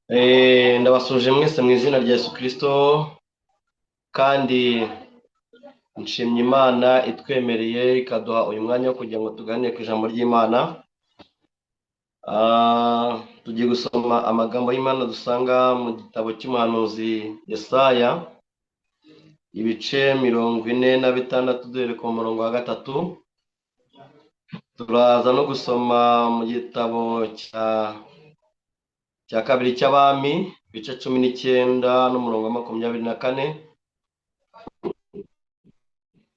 Ndabasuje mwese mu izina rya Yesu Kristo, kandi nshimye Imana itwemereye ikaduha uyu mwanya wo kugira ngo tuganire ku ijambo ry'Imana. Tugiye gusoma amagambo y'Imana dusanga mu gitabo cy'umuhanuzi Yesaya, ibice 46 duhereye ku murongo wa 3. Turaza no gusoma mu gitabo cya kabiri cy'Abami, ibice 19 n'umurongo wa 24.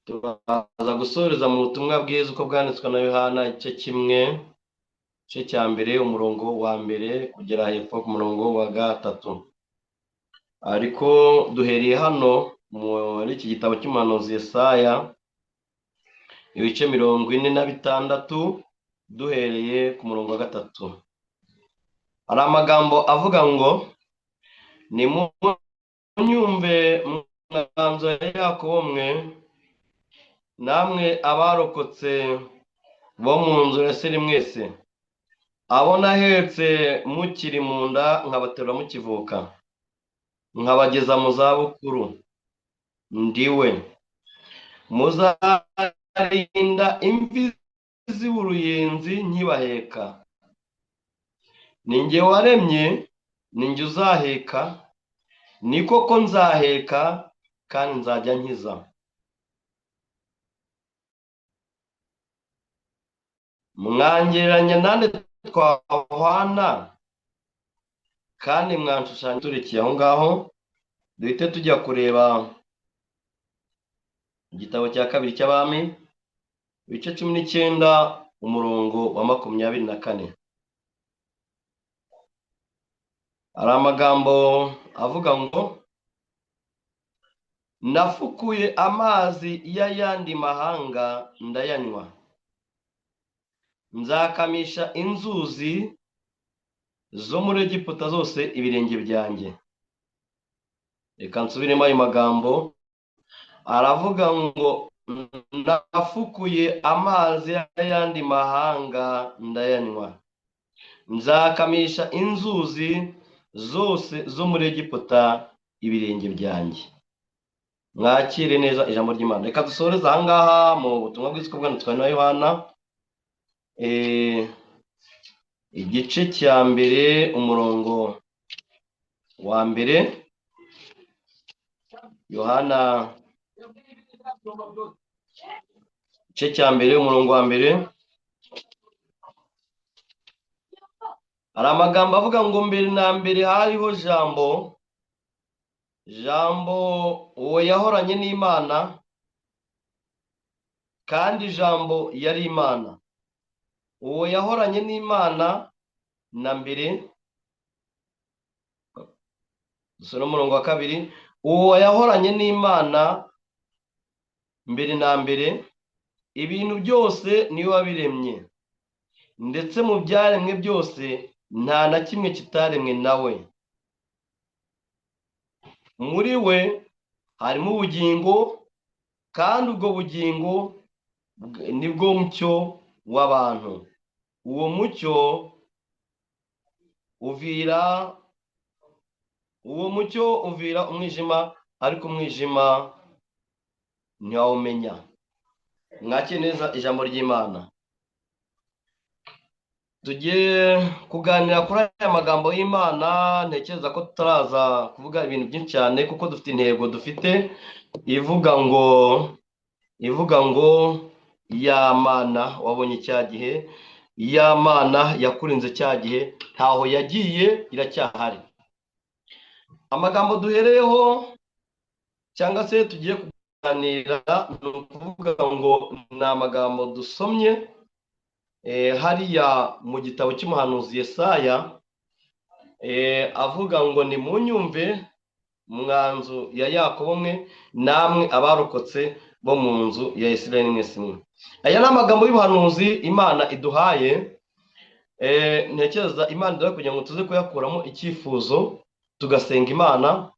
Turaza gusoreza mu butumwa bwiza uko bwanditswe na Yohana, igice 1, igice cya 1, umurongo wa 1 kugera hepfo ku murongo wa 3. Ariko duhereye hano muri iki gitabo cy'umuhanuzi Yesaya, ibice 46 duhereye ku murongo wa 3. Hari amagambo avuga ngo: nimunyumve mwanzu ya Yakobo mwe, namwe abarokotse bo mu nzu ya Isirayeli mwese, abo nahetse mukiri mu nda nkabaterura mukivuka, nkabageza mu zabukuru, ndiwe. Muzarinda imvi z'uruyenzi nkibaheka. Ni njye waremye, ni njye uzaheka, ni koko nzaheka kandi nzajya nkiza. Mwangereranya nande twahwana, kandi mwanshushanya. Turekeye aho ngaho, duhite tujya kureba igitabo cya kabiri cy'Abami, ibice 19, umurongo wa 24. Hari amagambo avuga ngo: nafukuye amazi y'ayandi mahanga ndayanywa, nzakamisha inzuzi zo muri Egiputa zose ibirenge byanjye. Reka nsubiremo ayo magambo. Aravuga ngo: nafukuye amazi y'ayandi mahanga ndayanywa, nzakamisha inzuzi zose zo muri Egiputa ibirenge byanjye. Mwakire neza ijambo ry'Imana. Reka dusoreze aha ngaha mu butumwa bwiza uko bwanditswe na Yohana, igice cya 1, umurongo wa 1. Yohana igice cya 1, umurongo wa 1. Hari amagambo avuga ngo: mbere na mbere hariho Jambo, Jambo uwo yahoranye n'Imana, kandi Jambo yari Imana. Uwo yahoranye n'Imana na mbere. Dusome umurongo wa 2. Uwo yahoranye n'Imana mbere na mbere, ibintu byose niwe wabiremye, ndetse mu byaremwe byose nta na kimwe kitaremwe nawe. Muri we harimo ubugingo, kandi ubwo bugingo nibwo mucyo w'abantu. Uwo mucyo uvira umwijima, ariko umwijima ntiwawumenya. Mwakire neza ijambo ry'Imana. Tugiye kuganira kuri aya magambo y'Imana. Ntekereza ko tutaraza kuvuga ibintu byinshi cyane, kuko dufite intego dufite ivuga ngo ya Mana wabonye cya gihe, ya Mana yakurinze cya gihe, ntaho yagiye, iracyahari. Amagambo duhereyeho cyangwa se tugiye kuganira ni ukuvuga ngo ni amagambo dusomye hariya mu gitabo cy'umuhanuzi Yesaya, avuga ngo: nimunyumve mwanzu ya Yakobo mwe, namwe abarokotse bo mu nzu ya Isirayeli mwese mwe. Aya ni amagambo y'ubuhanuzi Imana iduhaye. Ntekereza Imana iduhaye kugira ngo tuze kuyakuramo icyifuzo tugasenga Imana.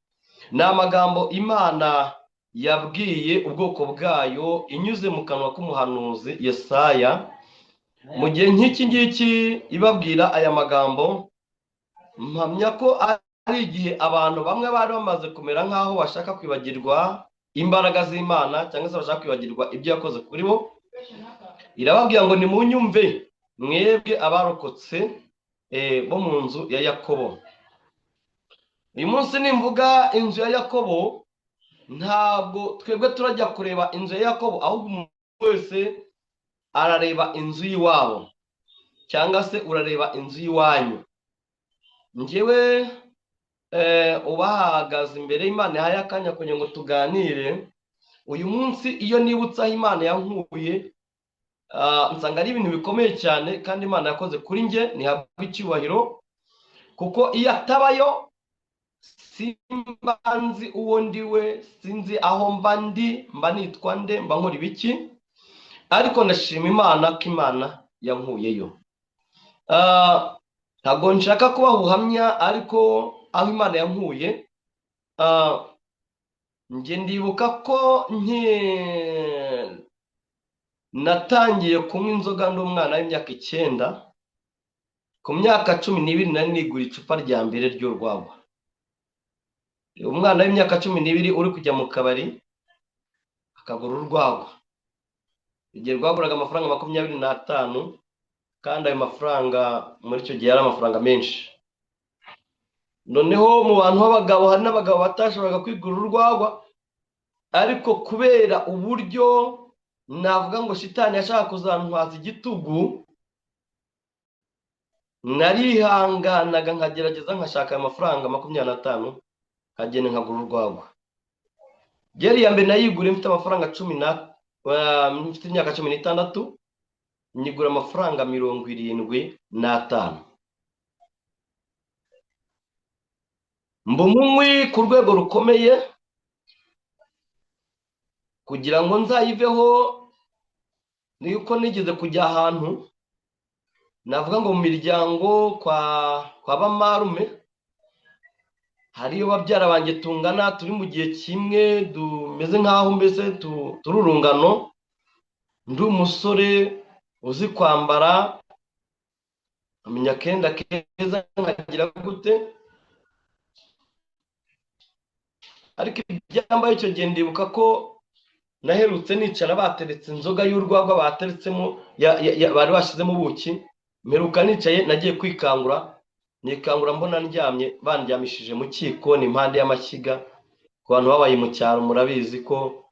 Ni amagambo Imana yabwiye ubwoko bwayo inyuze mu kanwa k'umuhanuzi Yesaya. Mu gihe nk'iki ngiki ibabwira aya magambo, Mpamya ko ari igihe abantu bamwe bari bamaze kumera nk'aho bashaka kwibagirwa imbaraga z'Imana, cyangwa se bashaka kwibagirwa ibyo yakoze kuri bo. Irababwira ngo nimunyumve mwebwe abarokotse bo mu nzu ya Yakobo. Uyu munsi nimvuga inzu ya Yakobo, ntabwo twebwe turajya kureba inzu ya Yakobo, ahubwo umuntu wese arareba inzu y'iwabo, cyangwa se urareba inzu y'iwanyu. Njyewe ubahagaze imbere y'Imana yahaye akanya kugira ngo tuganire uyu munsi, iyo nibutse aho Imana yankuye, nsanga ari ibintu bikomeye cyane, kandi Imana yakoze kuri njye ntihabwe icyubahiro, kuko iyo atabayo simba nzi uwo ndi we, sinzi aho mba ndi, mba nitwa nde, mba nkora ibiki. Ariko ndashima Imana ko Imana yankuyeyo. Ntabwo nshaka kubaha ubuhamya, ariko aho Imana yankuye, njye ndibuka ko natangiye kunywa inzoga ndi umwana w'imyaka 9. Ku myaka 12 nari nigura icupa rya mbere ry'urwagwa. Umwana w'imyaka 12 uri kujya mu kabari akagura urwagwa, igihe rwaguraga amafaranga 25, kandi ayo mafaranga muri icyo gihe yari amafaranga menshi. Noneho mu bantu b'abagabo hari n'abagabo batashoboraga kwigura urwagwa, ariko kubera uburyo navuga ngo shitani yashaka kuzantwaza igitugu, narihanganaga nkagerageza nkashaka ayo mafaranga 25, nkagenda nkagura urwagwa. Byeri ya mbere nayiguriye mfite amafaranga cumi na mfite imyaka 16, nyigura amafaranga 75. Mba umunywi ku rwego rukomeye, kugira ngo nzayiveho ni uko nigeze kujya ahantu navuga ngo mu miryango kwa bamarume, hariyo babyara banjye tungana, turi mu gihe kimwe, tumeze nk'aho mbese turi urungano. Ndi umusore uzi kwambara, nkamenya akenda keza, nkagira gute. Ariko ibyambaye icyo gihe ndibuka ko naherutse nicara bateretse inzoga y'urwagwa bateretsemo, bari bashyizemo ubuki. Mperuka nicaye, nagiye kwikangura, nikangura mbona ndyamye, bandyamishije mu kikoni impande y'amashyiga. Ku bantu babaye mu cyaro murabizi ko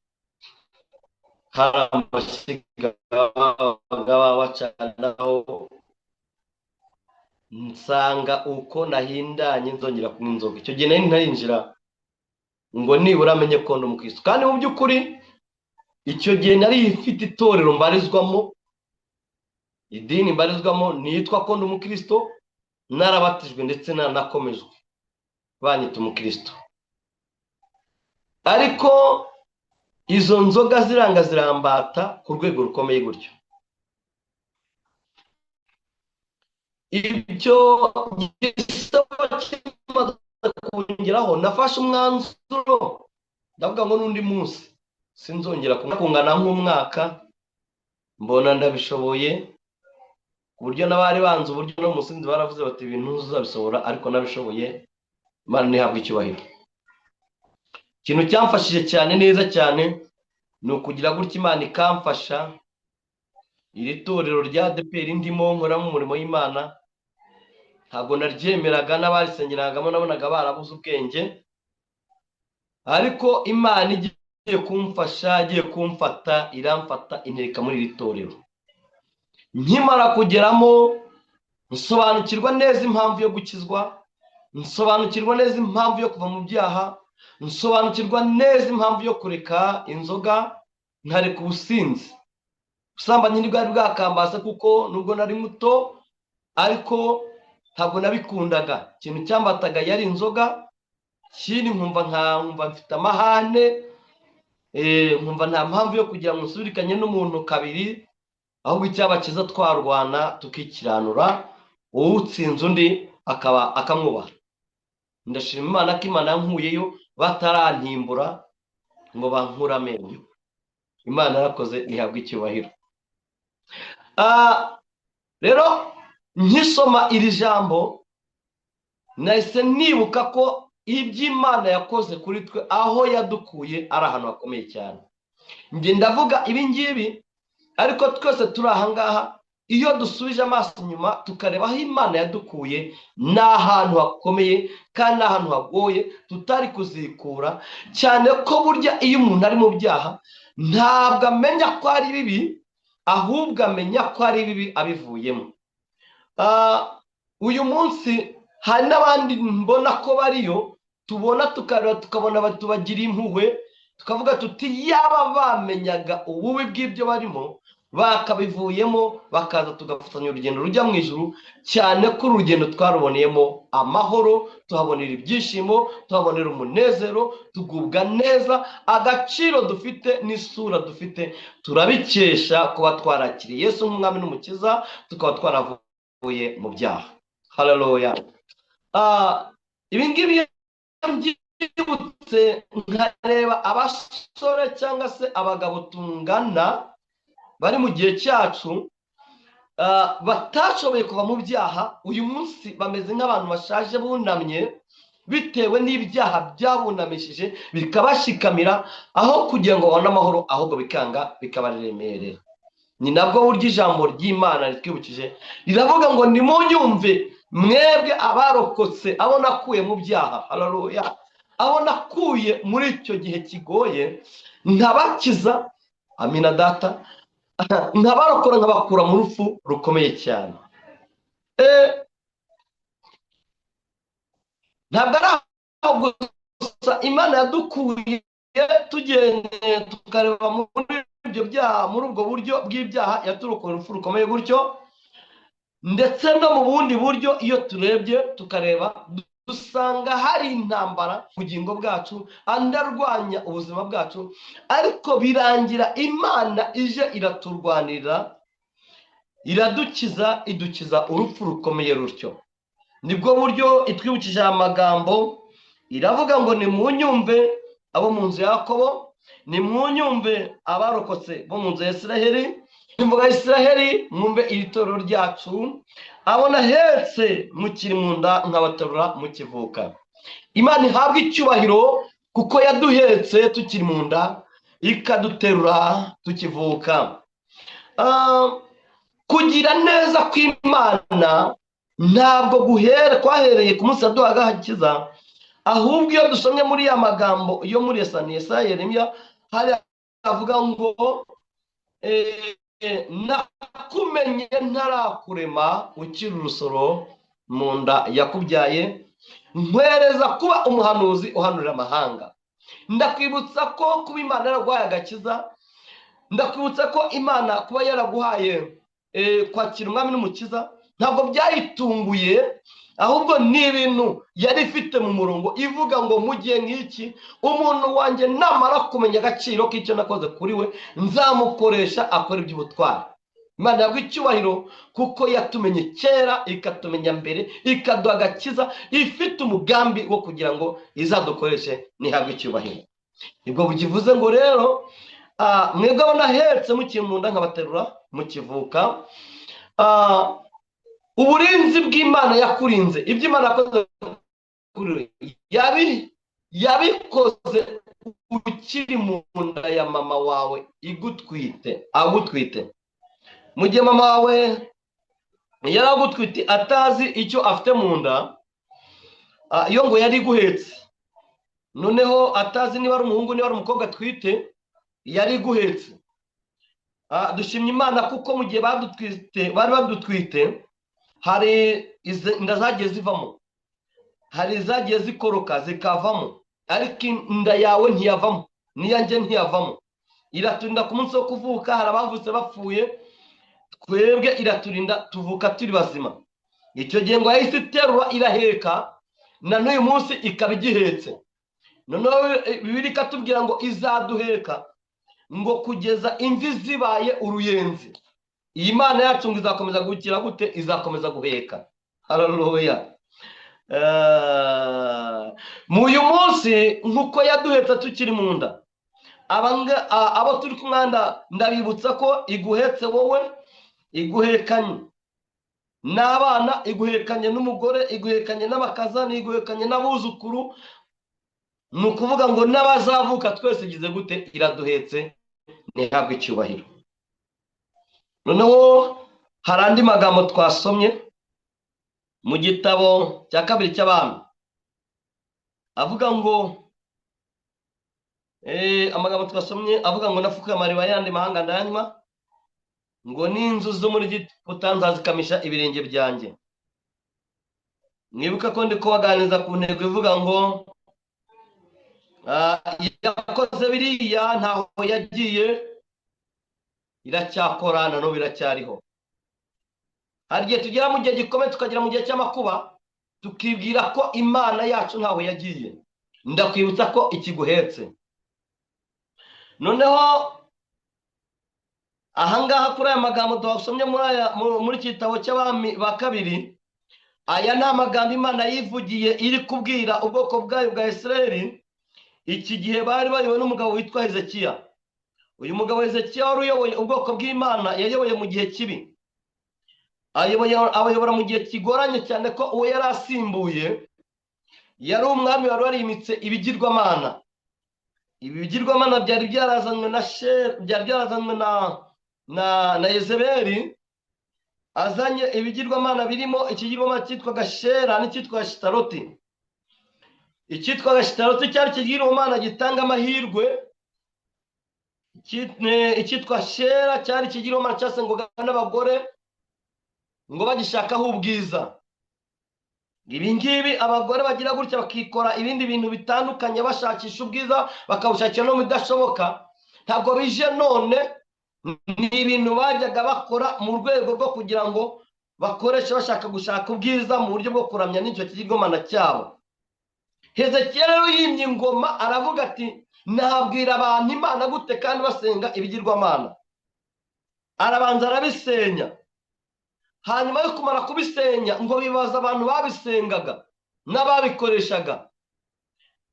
hari amashyiga babaga bacanaho. Nsanga uko nahindanye nzongera kunywa inzoga. Icyo gihe nari ntarinjira ngo nibura amenye ko ndi umukristo, kandi mu by'ukuri icyo gihe nari mfite itorero mbarizwamo, idini mbarizwamo nitwa ko ndi umukristo, narabatijwe ndetse nanakomejwe banyita umukristo. Ariko izo nzoga ziranga zirambata ku rwego rukomeye gutyo. Ibyo gisaba kimaze kongeraho, nafashe umwanzuro ndavuga ngo n'undi munsi sinzongera kungana nk'umwaka, mbona ndabishoboye, ku buryo n'abari banze uburyo no musinzi baravuze bati ibintu ntuzabisohora, ariko nabishoboye. Imana ntihabwe icyubahiro. Ikintu cyamfashije cyane neza cyane ni ukugira gutya Imana ikamfasha. Iri torero rya ADEPR ndimo nkoramo umurimo w'Imana, ntabwo naryemeraga, n'abarisengeragamo nabonaga barabuze ubwenge, ariko Imana igiye kumfasha, igiye kumfata, iramfata intereka muri iri torero. Nkimara kugeramo nsobanukirwa neza impamvu yo gukizwa, nsobanukirwa neza impamvu yo kuva mu byaha, nsobanukirwa neza impamvu yo kureka inzoga, nkareka ubusinzi. Ubusambanyi ntibwari bwakambase kuko nubwo nari muto ariko ntabwo nabikundaga. Ikintu cyambataga yari inzoga, ikindi nkumva mfite amahane, nkumva nta mpamvu yo kugira ngo nsubirikanye n'umuntu kabiri, ahubwo icyaba cyiza twarwana tukikiranura, uwutsinze undi akaba akamwubaha. Ndashima Imana ko Imana yankuyeyo batarantimbura ngo bankure amenyo. Imana yarakoze, ihabwa icyubahiro. Rero nkisoma iri jambo Nahise nibuka ko iby'Imana yakoze kuri twe aho yadukuye ari ahantu hakomeye cyane. Njye ndavuga ibi ngibi, ariko twese turi aha ngaha, iyo dusubije amaso inyuma tukareba aho Imana yadukuye, ni ahantu hakomeye kandi ni ahantu hagoye tutari kuzikura, cyane ko burya iyo umuntu ari mu byaha ntabwo amenya ko ari bibi, ahubwo amenya ko ari bibi abivuyemo. Uyu munsi hari n'abandi mbona ko bariyo, tubona tukareba tukabona tubagira impuhwe, tukavuga tuti yaba bamenyaga ububi bw'ibyo barimo bakabivuyemo, bakaza tugafatanya urugendo rujya mu ijuru, cyane ko urugendo twaruboneyemo amahoro, tuhabonera ibyishimo, tuhabonera umunezero, tugubwa neza, agaciro dufite n'isura dufite turabikesha kuba twarakiriye Yesu nk'umwami n'umukiza, tukaba twaravuye mu byaha. Haleluya. Ibi ngibi mbyibutse nkareba abasore cyangwa se abagabo tungana bari mu gihe cyacu, batashoboye kuva mu byaha, uyu munsi bameze nk'abantu bashaje bunamye bitewe n'ibyaha byabunamishije bikabashikamira, aho kugira ngo babone amahoro ahubwo bikanga bikabaremerera. Ni nabwo buryo ijambo ry'Imana ritwibukije, riravuga ngo nimunyumve mwebwe abarokotse, abo nakuye mu byaha, haleluya, abo nakuye muri icyo gihe kigoye, nkabakiza, amina data, nkabarokora nkabakura mu rupfu rukomeye cyane. Ntabwo ari aho gusa Imana yadukuye, tugende tukareba muri ibyo byaha, muri ubwo buryo bw'ibyaha yaturokoye urupfu rukomeye gutyo, ndetse no mu bundi buryo iyo turebye tukareba dusanga hari intambara ku bugingo bwacu, andi arwanya ubuzima bwacu, ariko birangira Imana ije iraturwanirira, iradukiza, idukiza urupfu rukomeye rutyo. Nibwo buryo itwibukije aya magambo, iravuga ngo nimunyumve abo mu nzu ya Yakobo, nimunyumve abarokotse bo mu nzu ya Israheli, nimvuga Israheli mwumve iri torero ryacu, abo nahetse mukiri mu nda nkabaterura mukivuka. Imana ihabwe icyubahiro kuko yaduhetse tukiri mu nda ikaduterura tukivuka. Kugira neza kw'Imana ntabwo kwahereye ku munsi yaduhaga agakiza, ahubwo iyo dusomye muri ya magambo yo muri Yesaya, Yeremiya, hari avuga ngo nakumenye ntarakurema ukiri urusoro mu nda yakubyaye, nkwereza kuba umuhanuzi uhanurira amahanga. Ndakwibutsa ko kuba Imana yaraguhaye agakiza, ndakwibutsa ko Imana kuba yaraguhaye kwakira umwami n'umukiza ntabwo byayitunguye, ahubwo ni ibintu yari ifite mu murongo, ivuga ngo mu gihe nk'iki umuntu wanjye namara kumenya agaciro k'icyo nakoze kuri we, nzamukoresha akora iby'ubutwari. Imana yaguha icyubahiro kuko yatumenye kera, ikatumenya mbere, ikaduha agakiza, ifite umugambi wo kugira ngo izadukoreshe, ntihabwe icyubahiro. Nibwo bukivuze ngo rero mwebwe abo nahetse mukiri mu nda nkabaterura mukivuka, uburinzi bw'Imana yakurinze, ibyo Imana yakoze kuri yabikoze ukiri mu nda ya mama wawe igutwite, agutwite. Mu gihe mama wawe yaragutwite atazi icyo afite mu nda, iyo ngo yari iguhetse, noneho atazi niba ari umuhungu niba ari umukobwa atwite, yari iguhetse. Dushimye Imana kuko mu gihe bari badutwite, hari inda zagiye zivamo, hari izagiye zikoroka zikavamo, ariko inda yawe ntiyavamo, n'iyanjye ntiyavamo. Iraturinda ku munsi wo kuvuka, hari abavutse bapfuye, twebwe iraturinda tuvuka turi bazima. Icyo gihe ngo yahise iterura iraheka, na n'uyu munsi ikaba igihetse. Noneho Bibiliya ikatubwira ngo izaduheka ngo kugeza imvi zibaye uruyenzi. Iyi Mana yacu ngo izakomeza gukira gute? Izakomeza guheka. Haleluya. Mu uyu munsi nkuko yaduhetse tukiri mu nda, abo turi kumwanda ndabibutsa ko iguhetse wowe, iguhekanye N'abana iguhekanye, n'umugore iguhekanye, n'abakazana iguhekanye, n'abuzukuru, ni ukuvuga ngo n'abazavuka twese igize gute? Iraduhetse, ntihabwe icyubahiro. Noneho hari andi magambo twasomye mu gitabo cya kabiri cy'Abami avuga ngo amagambo twasomye avuga ngo: "Nafukuye amariba y'andi mahanga ndayanywa, ngo n'inzu zo muri Giputa nzazikamisha ibirenge byanjye." Mwibuka ko ndi kubaganiriza ku ntego ivuga ngo yakoze biriya, ntaho yagiye, iracyakora, na n'ubu iracyariho. Hari igihe tugera mu gihe gikomeye, tukagera mu gihe cy'amakuba, tukibwira ko Imana yacu ntaho yagiye. Ndakwibutsa ko ikiguhetse. Noneho ahangaha kuri aya magambo twasomye muri iki gitabo cy'Abami ba kabiri, aya ni amagambo Imana yivugiye iri kubwira ubwoko bwayo bwa Israel. Iki gihe bari bayobowe n'umugabo witwa Hezekiya. Uyu mugabo Hezekiya wari uyoboye ubwoko bw'Imana, yayoboye mu gihe kibi, abayobora mu gihe kigoranye cyane, ko uwo yari asimbuye yari umwami wari warimitse ibigirwamana. Ibi bigirwamana byari byarazanywe na byari byarazanywe na Yezebeli, azanye ibigirwamana birimo ikigirwamana cyitwaga Shera n'icyitwaga Shitaroti. Icyitwaga Shitaroti cyari ikigirwamana gitanga amahirwe. Icyitwa Shera cyari ikigirwamana cyasengwaga n'abagore ngo bagishakaho ubwiza. Ibi ngibi abagore bagira gutya bakikora ibindi bintu bitandukanye bashakisha ubwiza, bakabushakira no mu bidashoboka. Ntabwo bije none, ni ibintu bajyaga bakora mu rwego rwo kugira ngo bakoreshe bashaka gushaka ubwiza mu buryo bwo kuramya n'icyo kigirwamana cyabo. Hezekiya rero yimye ingoma, aravuga ati: "Nabwira abantu Imana gute kandi basenga ibigirwamana?" Arabanza arabisenya. Hanyuma yo kumara kubisenya, ngo bibaza abantu babisengaga n'ababikoreshaga.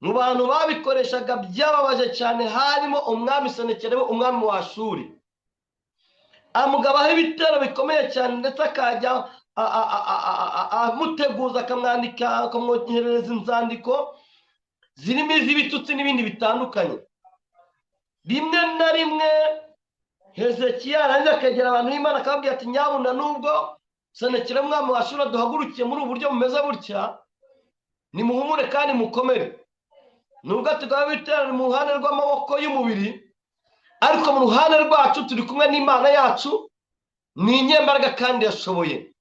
Mu bantu babikoreshaga byababaje cyane harimo umwami Senekeribu, umwami wa Ashuri, amugabaho ibitero bikomeye cyane, ndetse akajya amuteguza, akamwandika, akamwoherereza inzandiko zirimo iz'ibitutsi n'ibindi bitandukanye. Rimwe na rimwe Hezekiya yarangiza akegera abantu b'Imana, akababwira ati: "Nyabuna, nubwo Senekeribu umwami wa Ashuri duhagurukiye muri ubu buryo bumeze butya, nimuhumure kandi mukomere. Nubwo tugaba ibitero mu ruhande rw'amaboko y'umubiri, ariko mu ruhande rwacu turi kumwe n'Imana yacu, ni inyembaraga kandi yashoboye."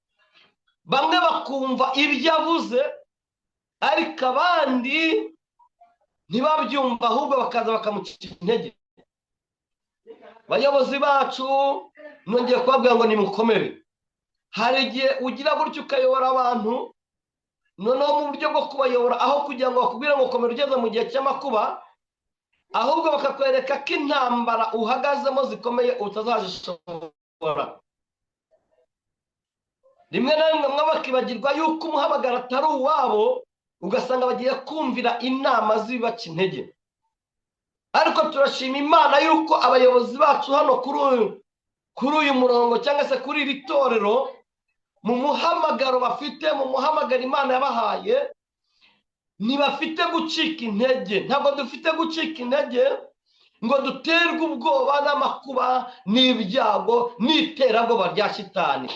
Bamwe bakumva ibyo avuze, ariko abandi ntibabyumva, ahubwo bakaza bakamuca intege. Bayobozi bacu, nongeye kubabwira ngo nimukomere. Hari igihe ugira gutyo ukayobora abantu, noneho mu buryo bwo kubayobora, aho kugira ngo bakubwire ngo komera ugeze mu gihe cy'amakuba, ahubwo bakakwereka ko intambara uhagazemo zikomeye, utazazishobora. Rimwe na rimwe mwe bakibagirwa yuko umuhamagaro atari uwabo, ugasanga bagiye kumvira inama z'ibibaca intege. Ariko turashima Imana yuko abayobozi bacu hano kuri uyu murongo, cyangwa se kuri iri torero, mu muhamagaro bafite, mu muhamagaro Imana yabahaye, ntibafite gucika intege. Ntabwo dufite gucika intege ngo duterwe ubwoba n'amakuba n'ibyago n'iterabwoba rya shitani,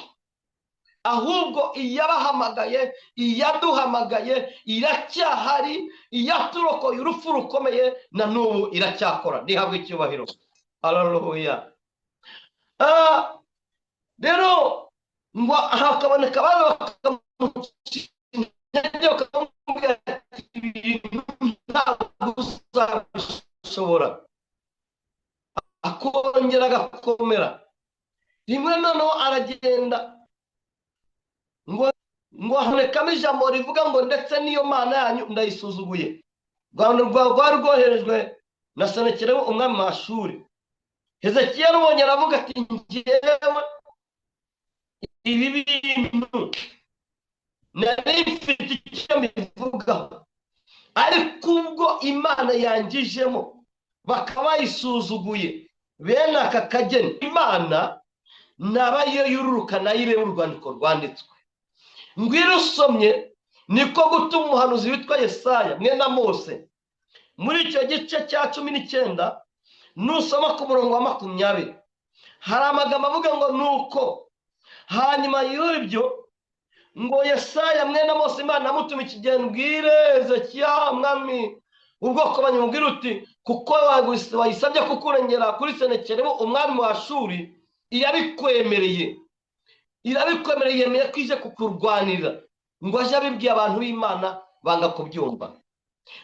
ahubwo iyabahamagaye, iyaduhamagaye, iracyahari. Iyaturokoye urupfu rukomeye, na n'ubu iracyakora, ntihabwe icyubahiro. Haleluya! Rero ngo hakaboneka abandi bakamuca intege, bakamubwira ati: "Ibintu ntabwo uzabishobora." Akongera agakomera. Rimwe noneho aragenda, ngo habonekamo ijambo rivuga ngo: "Ndetse n'iyo Mana yanyu ndayisuzuguye." Rwari rwoherejwe na Senekeribu, umwami wa Ashuri. Hezekiya rubonye, aravuga ati: "Njyewe ibi bintu nari mfite icyo mbivugaho, ariko ubwo Imana yangijemo bakaba bayisuzuguye bene aka kageni, Imana naba yo yururuka nayo ireba urwandiko rwanditswe." Ngwino usomye, niko gutuma umuhanuzi witwa Yesaya mwene Mose muri icyo gice cya 19, nusoma ku murongo wa 20, hari amagambo avuga ngo nuko hanyuma y'ibyo ngo Yesaya mwene Mose Imana amutuma ikigendo, ubwire Hezekiya umwami ubwoko banyamubwira uti kuko wayisabye kukurengera kuri Senakeribu umwami wa Ashuri, irabikwemereye, irabikwemereye, yemeye ko ije kukurwanira. Ngo aje abibwiye abantu b'Imana banga kubyumva,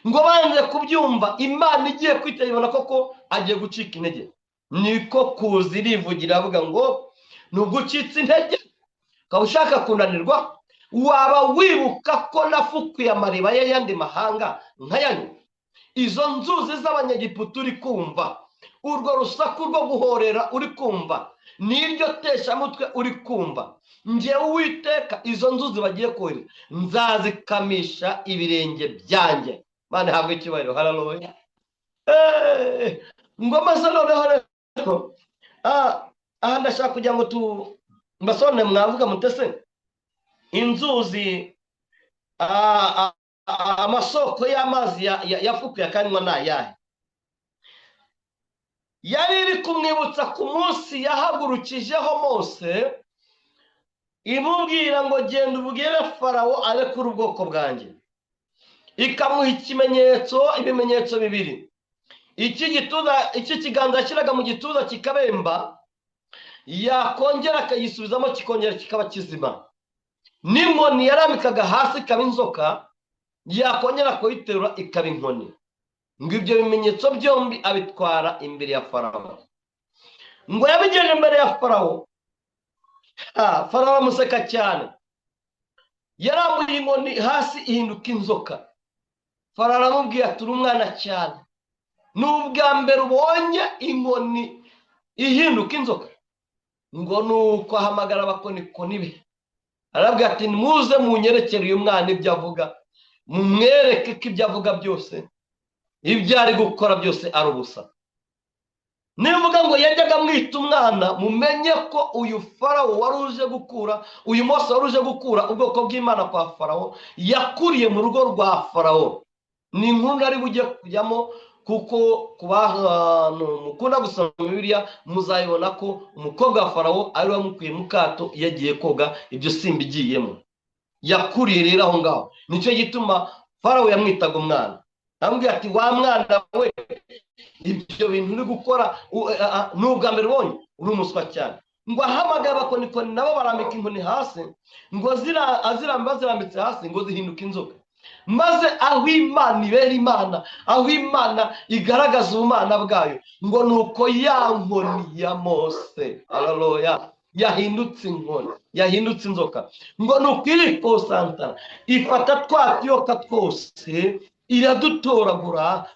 ngo banze kubyumva, Imana igiye kwitegura koko agiye gucika intege. Niko kuza irivugira avuga ngo nubwo ucitse intege ukaba ushaka kunanirwa, waba wibuka ko nafukuye amariba y'ayandi mahanga nkayanywa? Izo nzuzi z'Abanyegiputa uri kumva, urwo rusaku rwo guhorera uri kumva, n'iryo teshamutwe uri kumva, njyewe Uwiteka izo nzuzi bagiye kuhira nzazikamisha ibirenge byanjye. Mana ihabwe icyubahiro, haleluya. Ngo maze noneho rero aha ndashaka kugira ngo mbasobanurire, mwavuga mutese inzuzi, amasoko y'amazi yafukuye akanywa ni ayahe? Yari iri kumwibutsa ku munsi yahagurukijeho Mose, imubwira ngo genda ubwire Farawo arekure ubwoko bwanjye, ikamuha ikimenyetso, ibimenyetso bibiri, iki gituza, iki kiganza yashyiraga mu gituza kikabemba, yakongera akagisubizamo kikongera kikaba kizima, n'inkoni yarambikaga hasi ikaba inzoka, yakongera kuyiterura ikaba inkoni. Ngo ibyo bimenyetso byombi abitwara imbere ya Farawo. Ngo yabigejeje imbere ya Farawo, Farawo aramuseka cyane, yarambuye inkoni hasi ihinduka inzoka. Farawo aramubwiye ati uri umwana cyane, ni ubwa mbere ubonye inkoni ihinduka inzoka. Ngo nuko ahamagara abakonikoni be, arabwira ati muze munyerekere uyu mwana ibyo avuga, mumwereke ko ibyo avuga byose, ibyo ari gukora byose ari ubusa. Nivuga ngo yajyaga amwita umwana, mumenye ko uyu Farawo wari uje gukura, uyu Mose wari uje gukura ubwoko bw'Imana kwa Farawo, yakuriye mu rugo rwa Farawo. Ni inkuru nari bujye kujyamo, kuko ku bantu mukunda gusoma Bibiliya muzayibona ko umukobwa wa Farawo ari we wamukuye mu kato iyo agiye koga, ibyo simba igiyemo. Yakuriye rero aho ngaho, nicyo gituma Farawo yamwitaga umwana. Aramubwira ati wa mwana we, ibyo bintu uri gukora ni ubwa mbere ubonye, uri umuswa cyane. Ngo ahamagaye abakonikoni nabo barambika inkoni hasi, ngo bazirambitse hasi ngo zihinduke inzoka. Maze aho Imana ibera Imana, aho Imana igaragaza ubumana bwayo, ngo nuko ya nkoni ya Mose, haleluya, yahindutse inkoni, yahindutse inzoka. Ngo nuko iri kosantara ifata twa tuyoka twose iradutoragura,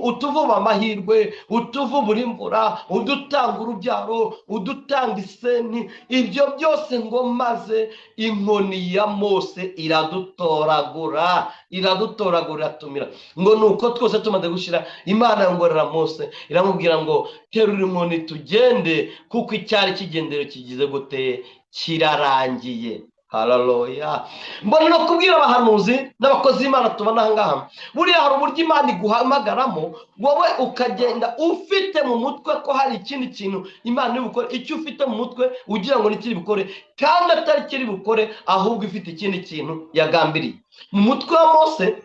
utuvuba amahirwe, utuvubura imvura, udutanga urubyaro, udutanga iseni, ibyo byose ngo maze inkoni ya Mose iradutoragura, iradutoragura, iratumira. Ngo nuko twose tumaze gushira, Imana yongorera Mose iramubwira ngo terura inkoni tugende, kuko icyari kigendero kigize gute, kirarangiye. Haleluya. Mbona no kubwira abahanuzi n'abakozi b'Imana tubona aha ngaha, buriya hari uburyo Imana iguhamagaramo wowe ukagenda ufite mu mutwe ko hari ikindi kintu Imana iri bukore, icyo ufite mu mutwe ugira ngo nikiri bukore kandi atari kiri bukore, ahubwo ifite ikindi kintu yagambiriye. Mu mutwe wa Mose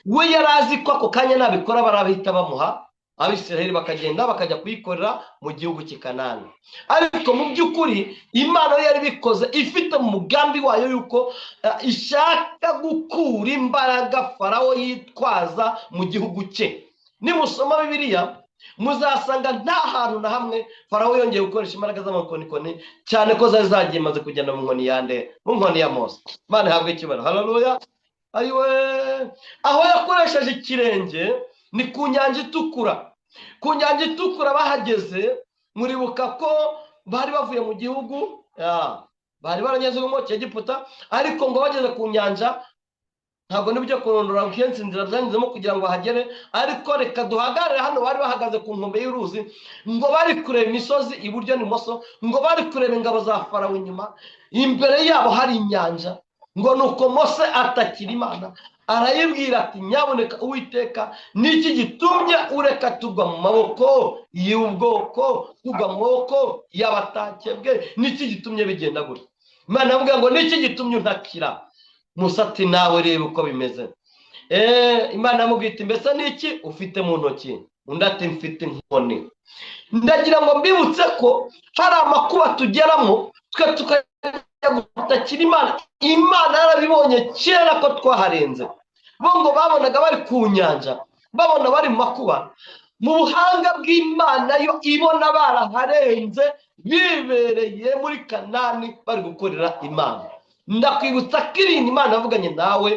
we yari azi ko ako kanya nabikora barabihita bamuha Abisirayeli bakagenda bakajya kuyikorera mu gihugu cy'i Kanani. Ariko mu by'ukuri Imana yo yari bikoze ifite mu mugambi wayo yuko ishaka gukura imbaraga Farawo yitwaza mu gihugu cye. Nimusoma Bibiliya muzasanga nta hantu na hamwe Farawo yongeye gukoresha imbaraga z'amakonikoni, cyane ko zari zagiye maze kugenda mu nkoni yande, mu nkoni ya Mose. Imana ihabwe icyubahiro. Haleluya. Ayiwe, aho yakoresheje ikirenge ni ku nyanja itukura. Ku nyanja itukura bahageze, muribuka ko bari bavuye mu gihugu, bari baranyuze mu Egiputa, ariko ngo bageze ku nyanja Ntabwo nibyo kurondora kenshi inzira byanyuzemo kugira ngo hagere, ariko reka duhagarare hano. Bari bahagaze ku nkombe y'uruzi, ngo bari kureba imisozi iburyo n'imoso, ngo bari kureba ingabo za Farawo inyuma, imbere yabo hari inyanja. Ngo nuko Mose atakira Imana, arayibwira ati: "Nyaboneka Uwiteka, niki gitumye ureka tugwa mu maboko y'ubwoko, tugwa mu maboko y'abatakebwe? Niki gitumye bigenda gutya?" Imana avuga ngo: "Niki gitumye untakira?" Musa ati: "Nawe reba uko bimeze." Imana yamubwira iti: "Mbese niki ufite mu ntoki?" Undi ati: "Mfite inkoni." Ndagira ngo mbibutse ko hari amakuba tugeramo twe tukajya gutakira Imana, Imana yarabibonye kera ko twaharenze. Bo ngo babonaga bari ku nyanja, babona bari mu makuba. Mu buhanga bw'Imana, yo ibona baraharenze, bibereye muri Kanani, bari gukorera Imana. Ndakwibutsa ko irinda Imana yavuganye nawe,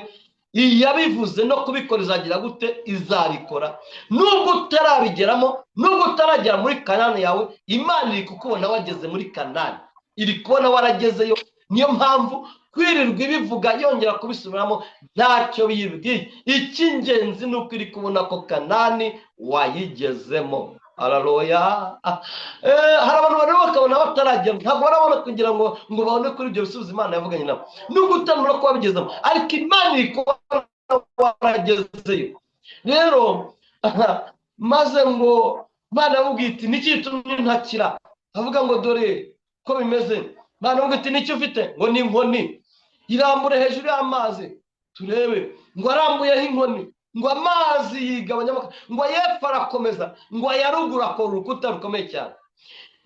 iyabivuze no kubikora izagira gute? Izabikora. Nubwo utarabigeramo, nubwo utaragera muri Kanani yawe, Imana iri kukubona wageze muri Kanani, iri kubona waragezeyo. Niyo mpamvu kwirirwa ibivuga, yongera kubisubiramo, ntacyo biyibwiye. Icy'ingenzi ni uko iri kubona ko Kanani wayigezemo. Haleluya! Hari abantu bareba bakabona bataragera, ntabwo barabona kugira ngo babone kuri ibyo bisubizo Imana yavuganye nabo. Nubwo utanura ko wabigezemo, ariko Imana iri kubona waragezeyo. Rero maze ngo Imana yamubwiye iti: "Niki gitumye ntakira?" Avuga ngo: "Dore ko bimeze." Imana yamubwiye iti: "Nicyo ufite?" Ngo: "Ni inkoni." "Irambure hejuru y'amazi turebe." Ngo arambuyeho inkoni, ngo amazi yigabanyamo, ngo ayepfo arakomeza, ngo aya ruguru akora urukuta rukomeye cyane.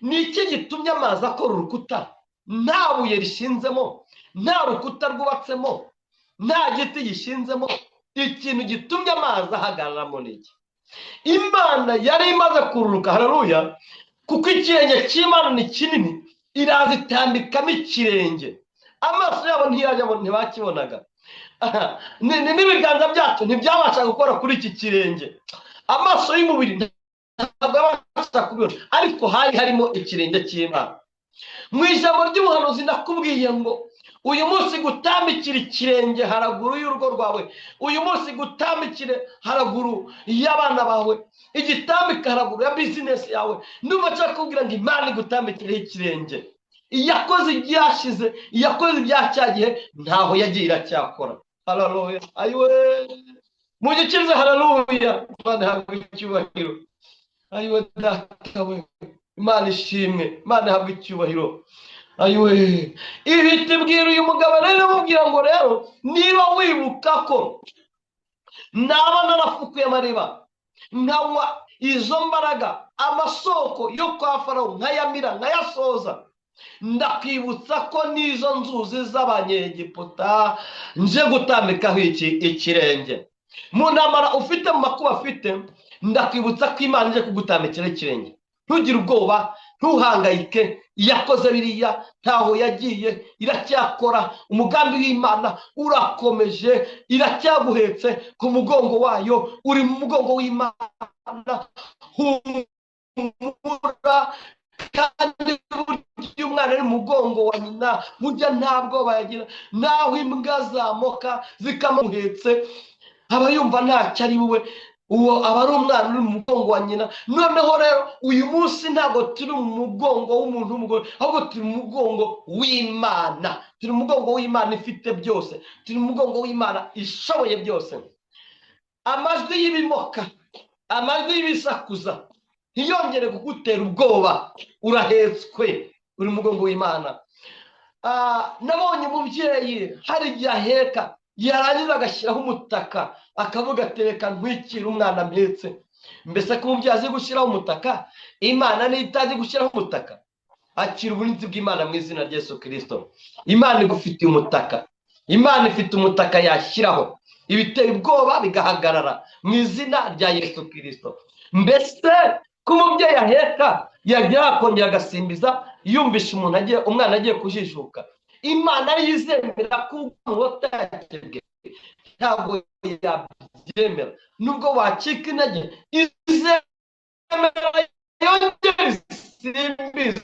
Ni iki gitumye amazi akora urukuta nta buye rishinzemo, nta rukuta rwubatsemo, nta giti gishinzemo? Ikintu gitumye amazi ahagararamo ni iki? Imana yari imaze kururuka. Haleluya! Kuko ikirenge cy'Imana ni kinini, iraza itambikamo ikirenge. Amaso yabo ntiyajya, ntibakibonaga. N'ibiganza byacu ntibyabasha gukora kuri iki kirenge. Amaso y'umubiri ntabwo yabasha kubibona, ariko hari harimo ikirenge cy'Imana. Mu ijambo ry'ubuhanuzi nakubwiye ngo uyu munsi gutambikira ikirenge haraguru y'urugo rwawe, uyu munsi gutambikire haraguru y'abana bawe, igitambika haraguru ya bizinesi yawe. Ndumva nshaka kubwira ngo Imana igutambikireho ikirenge. Iyakoze ibyashize, iyakoze ibya cya gihe, ntaho yagiye, iracyakora. Haleluya! Ayiwe, mugikirize! Haleluya! Imana ihabwa icyubahiro. Ayiwe Data we, Imana ishimwe, Imana ihabwa icyubahiro. Ayiwe, ihita ibwira uyu mugabo rero, imubwira ngo: "Rero niba wibuka ko naba narafukuye amariba, nkanywa izo mbaraga, amasoko yo kwa Farawo nkayamira, nkayasoza, ndakwibutsa ko n'izo nzuzi z'Abanyegiputa nje gutambikaho iki ikirenge." Mu ntambara ufite, mu makuba afite, ndakwibutsa ko Imana ije kugutambikiraho ikirenge. Ntugire ubwoba, ntuhangayike. Iyakoze biriya ntaho yagiye, iracyakora. Umugambi w'Imana urakomeje, iracyaguhetse ku mugongo wayo. Uri mu mugongo w'Imana, humura. Kandi burya umwana ari mu mugongo wa nyina, burya nta bwoba yagira. Naho imbwa zamoka zikamuhetse, aba yumva ntacyo ari we. Uwo aba ari umwana uri mu mugongo wa nyina. Noneho rero uyu munsi ntabwo turi mu mugongo w'umuntu w'umugore, ahubwo turi mu mugongo w'Imana. Turi mu mugongo w'Imana ifite byose, turi mu mugongo w'Imana ishoboye byose. Amajwi y'ibimoka, amajwi y'ibisakuza ntiyongere kugutera ubwoba. Urahetswe, uri mu mugongo w'Imana. Nabonye umubyeyi hari igihe aheka, yarangiza agashyiraho umutaka, akavuga ati: "Reka ntwikire umwana mpetse." Mbese ko umubyeyi azi gushyiraho umutaka, Imana niyo itazi gushyiraho umutaka? Akira uburinzi bw'Imana mu izina rya Yesu Kirisito. Imana igufitiye umutaka, Imana ifite umutaka yashyiraho ibiteye ubwoba bigahagarara mu izina rya Yesu Kirisito. Mbese ko umubyeyi aheka, yagira akongera agasimbiza, yumvisha umuntu agiye, umwana agiye kujijuka, Imana ariyo izemera ko utakebwe? Ntabwo yabyemera. Nubwo wacika intege, izemera yongere isimbize.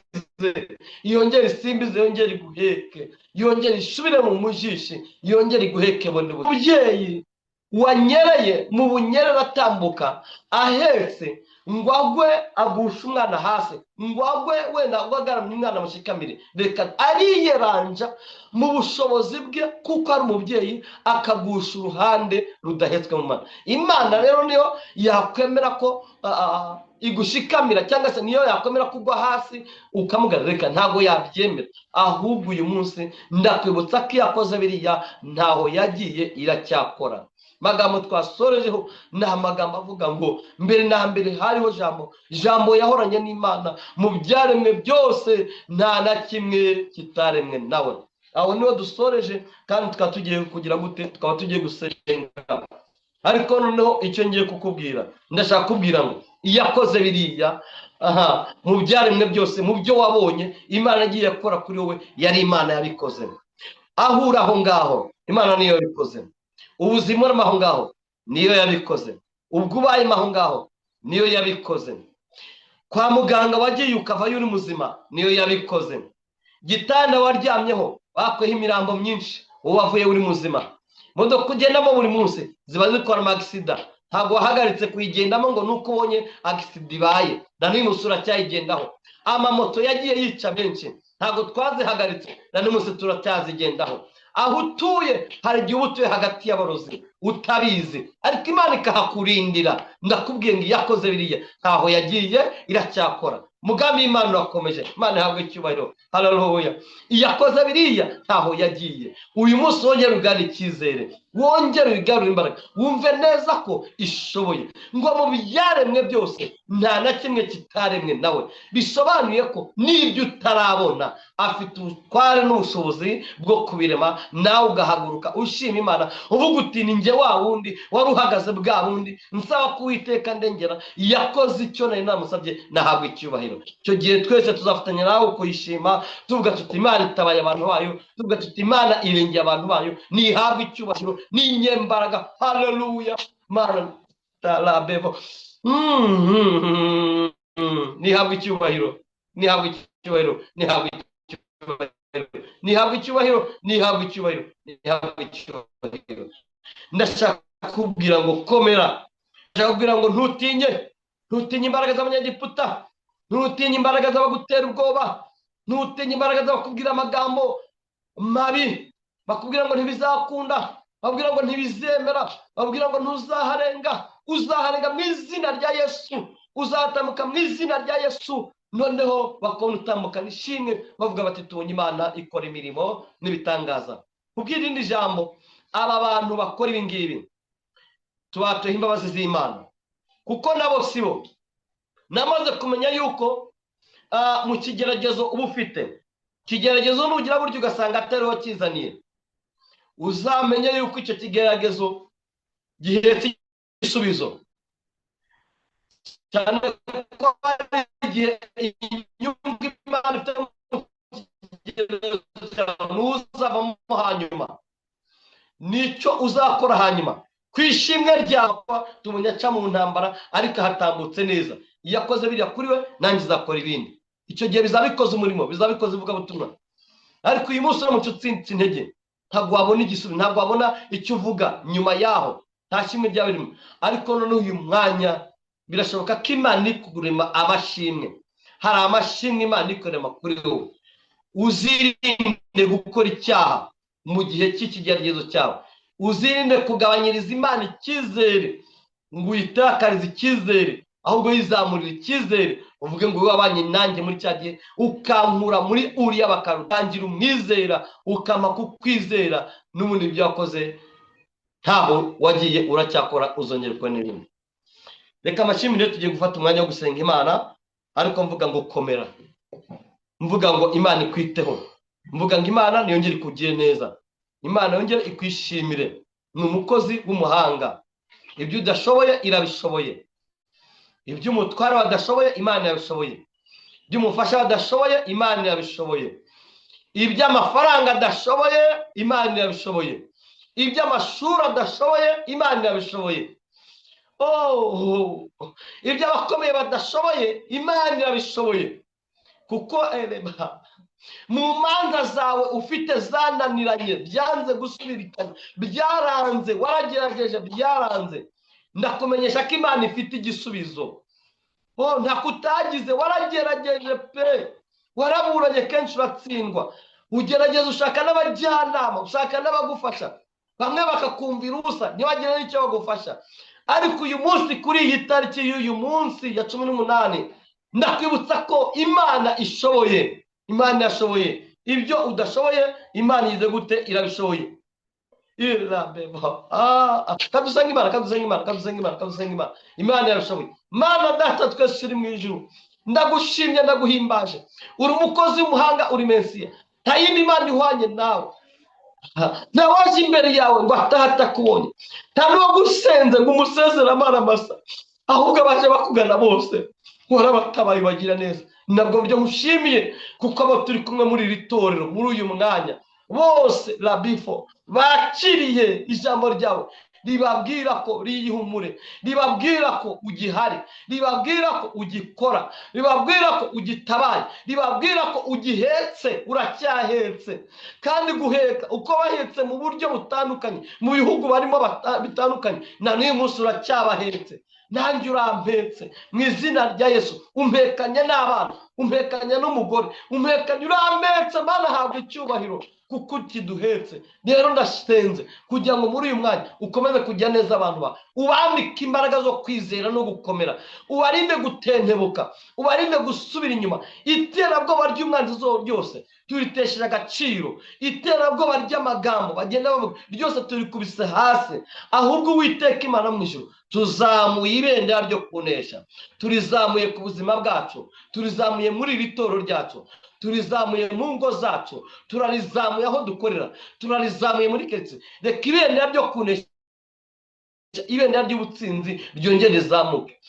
Yongere isimbize, yongere iguheke, yongere isubire mu mujishi, yongere iguheke bundi bushya. Umubyeyi wanyereye mu bunyerere atambuka ahetse ngo agwe agushe umwana hasi, ngo agwe wenda agwe agaramye umwana amushikamire, reka ariyeranja mu bushobozi bwe kuko ari umubyeyi, akagusha uruhande rudahetswe mu mwana. Imana rero niyo yakwemera ko igushikamira, cyangwa se niyo yakwemera kugwa hasi ukamugara, reka ntabwo yabyemera. Ahubwo uyu munsi ndakwibutsa ko iyo yakoze biriya ntaho yagiye, iracyakora. Magambo twasorejeho ni amagambo avuga ngo mbere na mbere hariho Jambo, Jambo yahoranye n'Imana, mu byaremwe byose nta na kimwe kitaremwe nawe. Aho niho dusoreje, kandi tukaba tugiye kugira gute? Tukaba tugiye gusenga. Ariko noneho icyo ngiye kukubwira, ndashaka kubwira ngo iyo akoze biriya, aha, mu byaremwe byose, mu byo wabonye Imana igiye gukora kuri wowe, yari Imana yabikoze. Aho uri aho ngaho, Imana niyo yabikoze. Ubuzima urimo aho ngaho niyo yabikoze. Ubwo ubayemo aho ngaho niyo yabikoze. Kwa muganga wagiye ukavayo uri muzima niyo yabikoze. Gitanda waryamyeho bakuyeho imirambo myinshi, wowe wavuye uri muzima. Imodoka ugendamo buri munsi ziba zikora amagisida, ntabwo wahagaritse kuyigendamo ngo nuko ubonye agisida ibaye, na n'uyu munsi uracyayigendaho. Amamoto yagiye yica benshi, ntabwo twazihagaritse, na n'uyu munsi turacyazigendaho. Aho utuye hari igihe uba utuye hagati y'abarozi utabizi, ariko Imana ikahakurindira. Ndakubwiye ngo iyo akoze biriya ntaho yagiye, iracyakora. Umugambi w'Imana urakomeje, Imana ihabwe icyubahiro. Haleluya. Iyo akoze biriya ntaho yagiye. Uyu munsi wongere ugarure icyizere, wongere ugarure imbaraga, wumve neza ko ishoboye. Ngo mu byaremwe byose nta na kimwe kitaremwe nawe, bisobanuye ko n'ibyo utarabona afite ubutware n'ubushobozi bwo kubirema, nawe ugahaguruka ushima Imana, uvuga uti ni njye wa wundi wari uhagaze bwa wundi nsaba ko Uwiteka ndengera, yakoze icyo nari namusabye, nahabwa icyubahiro. Icyo gihe twese tuzafatanya nawe kuyishima, tuvuga tuti Imana itabaye abantu bayo, tuvuga tuti Imana irengeye abantu bayo, nihabwe icyubahiro n'inyembaraga. Haleluya. Mana tarabevo. Nihabwe icyubahiro, nihabwe icyubahiro, nihabwe icyubahiro, nihabwe icyubahiro, nihabwe icyubahiro, nihabwe icyubahiro. Ndashaka kubwira ngo komera, ndashaka kubwira ngo ntutinye, ntutinye imbaraga z'abanyegiputa, ntutinye imbaraga z'abagutera ubwoba, ntutinye imbaraga z'abakubwira amagambo mabi, bakubwira ngo ntibizakunda, bakubwira ngo ntibizemera, bakubwira ngo ntuzaharenga. Uzaharenga mu izina rya Yesu, uzatambuka mu izina rya Yesu. Noneho bakabona utambuka nishimwe, bavuga bati tubonye Imana ikora imirimo n'ibitangaza. Kubwira irindi jambo, aba bantu bakora ibi ngibi tubatuye imbabazi z'Imana, kuko nabo sibo. Namaze kumenya yuko mu kigeragezo uba ufite, kigeragezo nugira buryo ugasanga atariho kizaniye, uzamenye yuko icyo kigeragezo gihetse igisubizo. Cyane ko hari igihe inyungu Imana ifite mu kigeragezo cyawe ntuzavamo hanyuma, nicyo uzakora hanyuma. Ku ishimwe ryawe tubonye aca mu ntambara ariko ahatambutse neza, iyo akoze biriya kuri we nanjye izakora ibindi. Icyo gihe bizaba bikoze umurimo, bizaba bikoze ivugabutumwa. Ariko uyu munsi uramutse utsinze intege, ntabwo wabona igisubizo, ntabwo wabona icyo uvuga nyuma yaho, nta shimwe ryaba ririmo. Ariko noneho uyu mwanya birashoboka ko Imana iri kurema amashimwe. Hari amashimwe Imana iri kurema kuri wowe. Uzirinde gukora icyaha mu gihe cy'ikigeragezo cyawe, uzirinde kugabanyiriza Imana icyizere, ngo uyitakarize icyizere, ahubwo yizamurire icyizere, uvuge ngo wowe wabanye nanjye muri cya gihe, ukankura muri uriya bakarutangira umwizera, ukampa kukwizera, n'ubundi ibyo wakoze ntaho wagiye uracyakora, uzongera ukora n'ibindi. Reka amashimire, tugiye gufata umwanya wo gusenga Imana, ariko mvuga ngo komera, mvuga ngo Imana ikwiteho, mvuga ngo Imana niyongere ikugire neza, Imana yongere ikwishimire. Ni umukozi w'umuhanga, ibyo udashoboye irabishoboye, ibyo umutware badashoboye Imana irabishoboye, ibyo umufasha badashoboye Imana irabishoboye, ibyo amafaranga adashoboye Imana irabishoboye, ibyo amashuri adashoboye Imana irabishoboye, ibyo abakomeye badashoboye Imana irabishoboye. Kuko ereba mu manza zawe ufite zananiranye, byanze gusubirikanya, byaranze, waragerageje byaranze, ndakumenyesha ko Imana ifite igisubizo. Oh, ntakutagize, waragerageje pe, waraburanye kenshi uratsindwa, ugerageza ushaka n'abajyanama, ushaka n'abagufasha, bamwe bakakumvira ubusa ntibagire n'icyo bagufasha. Ariko uyu munsi, kuri iyi tariki y'uyu munsi ya 18, ndakwibutsa ko Imana ishoboye. Imana yashoboye ibyo udashoboye. Imana igize gute? Irabishoboye. Kadusenga Imana, kadusenga Imana, kadusenga Imana, kadusenga Imana. Imana yarashoboye. Mana Data twese uri mu ijuru, ndagushimye, ndaguhimbaje. Uri umukozi w'umuhanga, uri Mesiya, nta yindi Mana ihwanye nawe. Nta waje imbere yawe ngo atahe atakubonye, nta n'uwagusenze ngo umusezere amara masa, ahubwo abaje bakugana bose warabatabaye bagira neza. Nabwo buryo nkushimiye, kuko abo turi kumwe muri iri torero muri uyu mwanya bose rabifo bakiriye ijambo ryawe ribabwira ko riyihumure, ribabwira ko ugihari, ribabwira ko ugikora, ribabwira ko ugitabaye, ribabwira ko ugihetse, uracyahetse. Kandi guheka uko bahetse mu buryo butandukanye mu bihugu barimo bitandukanye, na n'uyu munsi uracyabahetse. Nanjye urampetse mu izina rya Yesu. Umpekanye n'abana, umpekanye n'umugore, umpekanye, urampetse. Mana, habwa icyubahiro kuko ukiduhetse. Rero ndasenze kugira ngo muri uyu mwanya ukomeze kujya neza abantu bawe, ubambike imbaraga zo kwizera no gukomera, ubarinde gutentebuka, ubarinde gusubira inyuma. Iterabwoba ry'umwanzi ryose turitesheje agaciro, iterabwoba ry'amagambo bagenda bavuga ryose turikubise hasi. Ahubwo Uwiteka Imana mu ijuru, tuzamuye ibendera ryo kunesha, turizamuye ku buzima bwacu, turizamuye muri iri torero ryacu, turizamuye mu ngo zacu, turarizamuye aho dukorera, turarizamuye muri karitsiye. Reka ibendera ryo kunesha, ibendera ry'ubutsinzi ryongere rizamuke.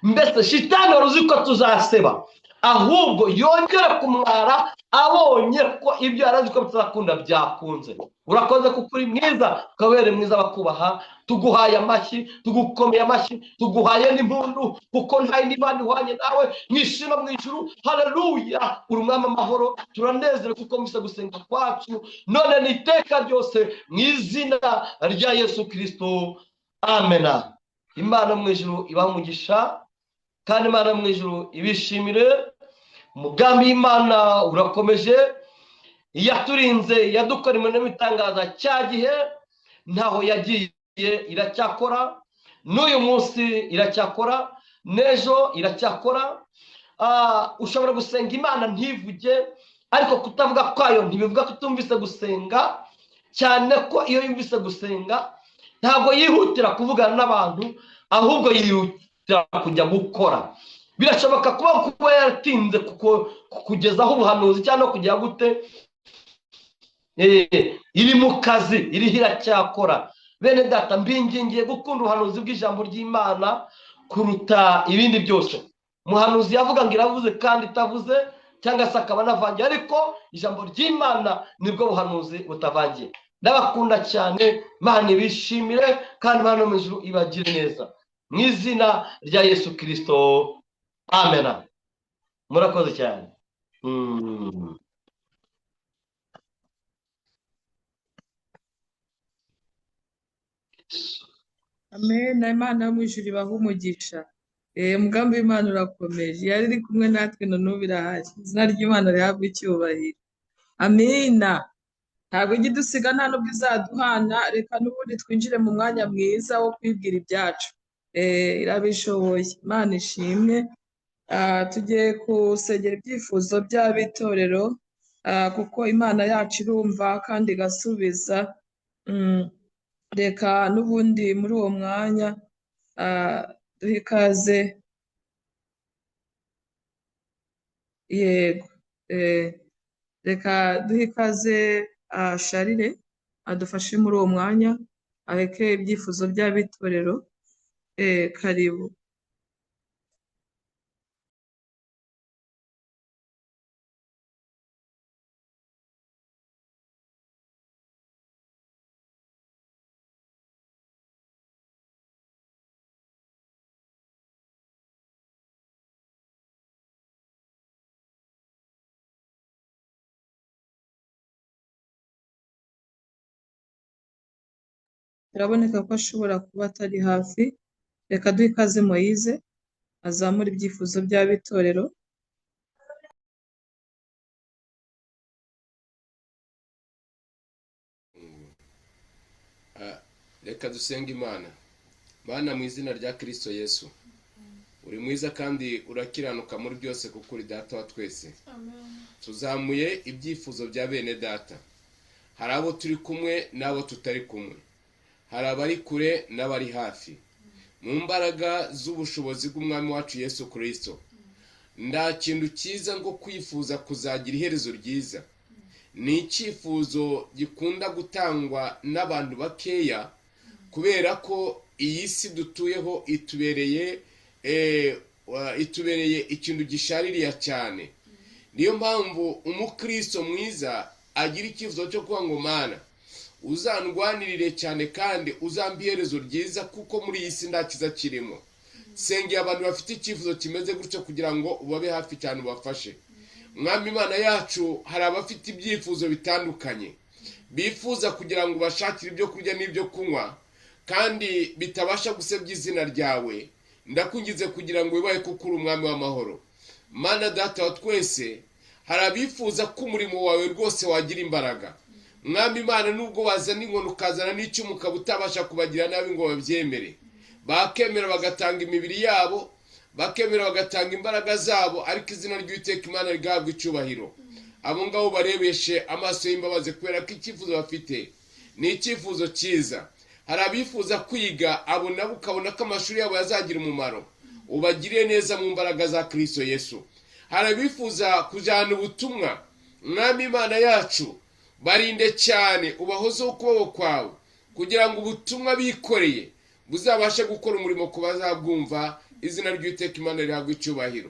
Mbese shitani wari uzi ko tuzaseba, ahubwo yongere kumwara abonye ko ibyo yari azi ko bitazakunda byakunze. Urakoze kuko uri mwiza, ukaba mwiza bakubaha. Tuguhaye amashyi, tugukomeye amashyi, tuguhaye n'impundu, kuko nta yindi Mana ihwanye nawe mu isi no mu ijuru. Haleluya, uri umwami amahoro. Turanezerewe kuko mwise gusenga kwacu none n'iteka ryose mu izina rya Yesu Kristo, amena. Imana mu ijuru ibahe umugisha, kandi Imana mu ijuru ibishimire. Umugambi w'Imana urakomeje, yaturinze, yadukora imirimo itangaza cya gihe, ntaho yagiye, iracyakora n'uyu munsi, iracyakora n'ejo, iracyakora. Ushobora gusenga Imana ntivuge, ariko kutavuga kwayo ntibivuga ko utumvise gusenga, cyane ko iyo yumvise gusenga ntabwo yihutira kuvugana n'abantu, ahubwo yihutira kujya gukora. Birashoboka kuba yaratinze kukugezaho ubuhanuzi cyangwa kujya gute, iri mu kazi, iriho iracyakora. Bene data, mbingingiye gukunda ubuhanuzi bw'ijambo ry'Imana kuruta ibindi byose. Umuhanuzi yavuga ngo iravuze kandi itavuze, cyangwa se akaba anavangiye, ariko ijambo ry'Imana nibwo buhanuzi butavangiye. Ndabakunda cyane, Imana ibishimire, kandi Imana mu ijuru ibagire neza mu izina rya Yesu Kristo, amena. Murakoze cyane. Amen. Imana yo mu ijuru ibahe umugisha. Umugambi w'Imana urakomeje, yari iri kumwe natwe na n'ubu irahari. Izina ry'Imana rihabwe icyubahiro. Amina. Ntabwo ijya idusiga, nta nubwo izaduhana. Reka n'ubundi twinjire mu mwanya mwiza wo kwibwira ibyacu. Irabishoboye. Imana ishimwe. Tugiye gusengera ibyifuzo by'abitorero, kuko Imana yacu irumva kandi igasubiza. Reka n'ubundi muri uwo mwanya duhe ikaze. Yego, reka duhe ikaze Sharire adufashe muri uwo mwanya, areke ibyifuzo by'abitorero. Karibu. Biraboneka ko ashobora kuba atari hafi. Reka duhe ikaze Moyize azamura ibyifuzo by'ab'itorero. Reka dusenge Imana. Mana, mu izina rya Kristo Yesu, uri mwiza kandi urakiranuka muri byose, kuko uri data wa twese. Tuzamuye ibyifuzo bya bene data. Hari abo turi kumwe n'abo tutari kumwe, hari abari kure n'abari hafi. Mu mbaraga z'ubushobozi bw'Umwami wacu Yesu Kristo, nta kintu cyiza ngo kwifuza kuzagira iherezo ryiza. Ni icyifuzo gikunda gutangwa n'abantu bakeya, kubera ko iyi si dutuyeho itubereye ikintu gishaririya cyane. Niyo mpamvu umukristo mwiza agira icyifuzo cyo kuba ngo Mana uzandwanirire cyane kandi uzampe iherezo ryiza, kuko muri iyi si nta cyiza kirimo. Sengera abantu bafite icyifuzo kimeze gutyo kugira ngo ubabe hafi cyane ubafashe. Mwami Imana yacu, hari abafite ibyifuzo bitandukanye bifuza kugira ngo bashakire ibyo kurya n'ibyo kunywa kandi bitabasha gusebya izina ryawe. Ndakungize kugira ngo wibahe kuko uri umwami w'amahoro. Mana data wa twese, hari abifuza ko umurimo wawe rwose wagira imbaraga. Mwami Imana, nubwo wazana inkoni ukazana n'icyuma ukaba utabasha kubagira nabi ngo babyemere, bakemera bagatanga imibiri yabo, bakemera bagatanga imbaraga zabo, ariko izina ry'Uwiteka Imana rigahabwa icyubahiro. Abo ngabo barebeshe amaso y'imbabazi, kubera ko icyifuzo bafite ni icyifuzo cyiza. Hari abifuza kwiga, abo nabo ukabona ko amashuri yabo yazagira umumaro, ubagiriye neza mu mbaraga za Kristo Yesu. Hari abifuza kujyana ubutumwa, Mwami Imana yacu, barinde cyane, ubahozeho ukuboko kwawe, kugira ngo ubutumwa bikoreye buzabashe gukora umurimo ku bazabwumva. Izina ry'Uwiteka Imana rihabwe icyubahiro.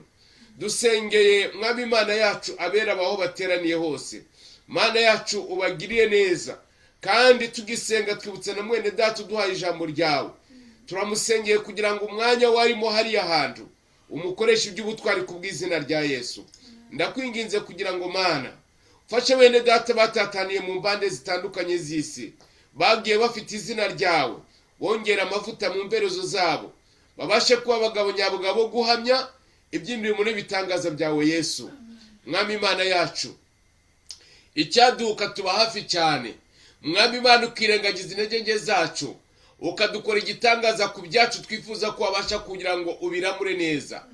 Dusengeye Mwami Imana yacu abera abaho bateraniye hose. Mana yacu, ubagiriye neza, kandi tugisenga twibutse na mwene data uduhaye ijambo ryawe. Turamusengeye kugira ngo umwanya warimo hariya hantu umukoreshe iby'ubutwari ku bw'izina rya Yesu. Ndakwinginze kugira ngo Mana ufashe bene data batataniye mu mbande zitandukanye z'isi, bagiye bafite izina ryawe, wongera amavuta mu mperezo zabo, babashe kuba abagabo nyabugabo guhamya iby'imirimo n'ibitangaza byawe Yesu. Mwami Imana yacu, icyaduka tuba hafi cyane. Mwami Imana, ukirengagiza intege nke zacu, ukadukora igitangaza ku byacu twifuza ko wabasha kugira ngo ubiramure neza,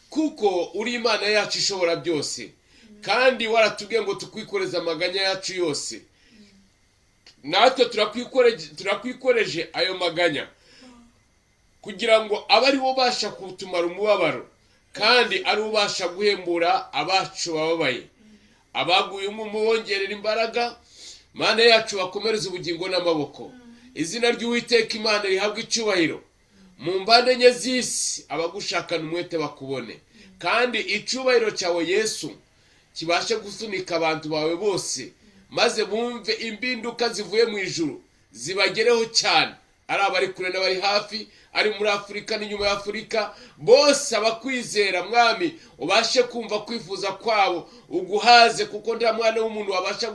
kuko uri Imana yacu ishobora byose, kandi waratubwiye ngo tukwikoreze amaganya yacu yose. Natwe turakwikoreje ayo maganya, kugira ngo abe ari bo ubasha kutumara umubabaro, kandi ari ubasha guhembura abacu bababaye. Abaguye umubongerera imbaraga, Mana yacu bakomereze ubugingo n'amaboko. Izina ry'Uwiteka Imana rihabwe icyubahiro. Mu mbande enye z'isi abagushakana umwete bakubone, kandi icyubahiro cyawe Yesu kibashe gusunika abantu bawe bose, maze bumve impinduka zivuye mu ijuru zibagereho cyane, ari abari kure n'abari hafi, ari muri Afurika n'inyuma ya Afurika, bose abakwizera Mwami ubashe kumva kwifuza kwabo, uguhaze, kuko nta mwana w'umuntu wabasha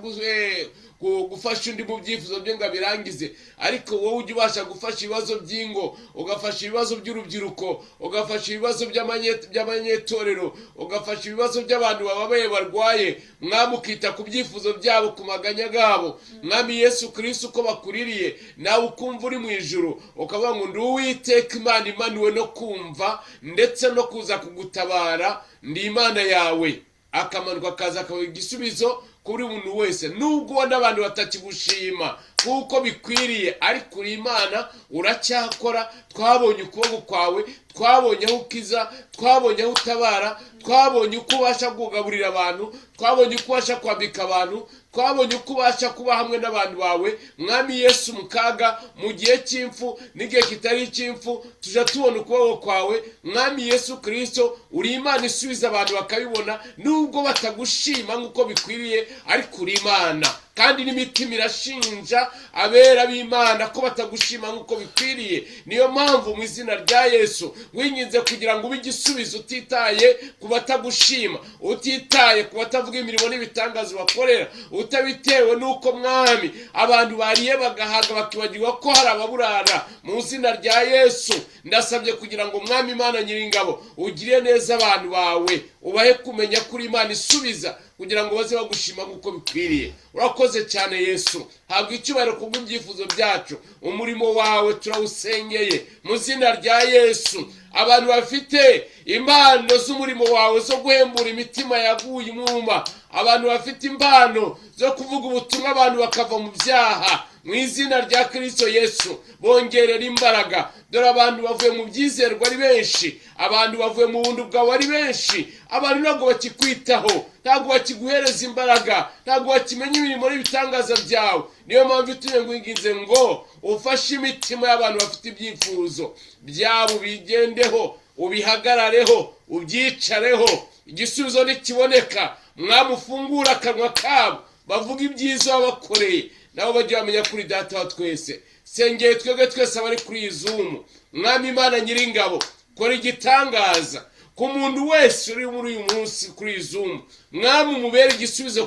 gufasha undi mu byifuzo bye ngo abirangize, ariko wowe ujya ubasha gufasha ibibazo by'ingo, ugafasha ibibazo by'urubyiruko, ugafasha ibibazo by'abanyetorero, ugafasha ibibazo by'abantu bababaye barwaye. Mwami ukita ku byifuzo byabo, ku maganya gabo. Mwami Yesu Kristo, uko bakuririye nawe ukumva uri mu ijuru, ukavuga ngo ndi Uwiteka Imana imanuwe no kumva ndetse no kuza kugutabara, ndi Imana yawe. Akamanuka akaza akaba igisubizo kuri muntu wese, nubwo ubona abantu batakigushima kuko bikwiriye, ariko uri Imana uracyakora. Twabonye ukuboko kwawe, twabonye aho ukiza, twabonye aho utabara, twabonye uko ubasha kugaburira abantu, twabonye uko ubasha kwambika abantu, twabonye uko ubasha kuba hamwe n'abantu bawe. Mwami Yesu, mu kaga, mu gihe cy'impfu n'igihe kitari icy'impfu, tujya tubona ukuboko kwawe. Mwami Yesu Kristo, uri Imana isubiza abantu bakabibona, nubwo batagushima nk'uko bikwiriye, ariko uri Imana. Kandi n'imitima irashinja abera b'Imana ko batagushima nk'uko bikwiriye. Niyo mpamvu mu izina rya Yesu winginze kugira ngo ube igisubizo, utitaye ku batagushima, utitaye ku batavuga imirimo n'ibitangazo bakorera, utabitewe n'uko Mwami abantu bariye bagahaga bakibagirwa ko hari ababurara. Mu izina rya Yesu ndasabye kugira ngo Mwami Imana Nyiringabo ugire neza abantu bawe, ubahe kumenya kuri Imana isubiza kugira ngo baze bagushima nk'uko bikwiriye. Urakoze cyane Yesu, habwa icyubahiro kubw'ibyifuzo byacu. Umurimo wawe turawusengeye mu izina rya Yesu. Abantu bafite impano z'umurimo wawe zo guhembura imitima yaguye umwuma, abantu bafite impano zo kuvuga ubutumwa abantu bakava mu byaha, mu izina rya Kristo Yesu bongerera imbaraga. Dore abantu bavuye mu byizerwa ari benshi, abantu bavuye mu buntu bwawe ari benshi, abantu ntabwo bakikwitaho, ntabwo bakiguhereza imbaraga, ntabwo bakimenya imirimo n'ibitangaza byawe. Niyo mpamvu itumye ngwinginze ngo ufashe imitima y'abantu bafite ibyifuzo byabo, ubigendeho, ubihagarareho, ubyicareho. Igisubizo nikiboneka, Mwami ufungure akanwa kabo bavuga ibyiza wabakoreye, nabo bajye bamenya kuri Data wa twese. Sengeye twebwe twese abari kuri iyi Zoom, Mwami Imana Nyiringabo, kora igitangaza ku muntu wese uri muri uyu munsi kuri iyi Zoom. Mwami umubere igisubizo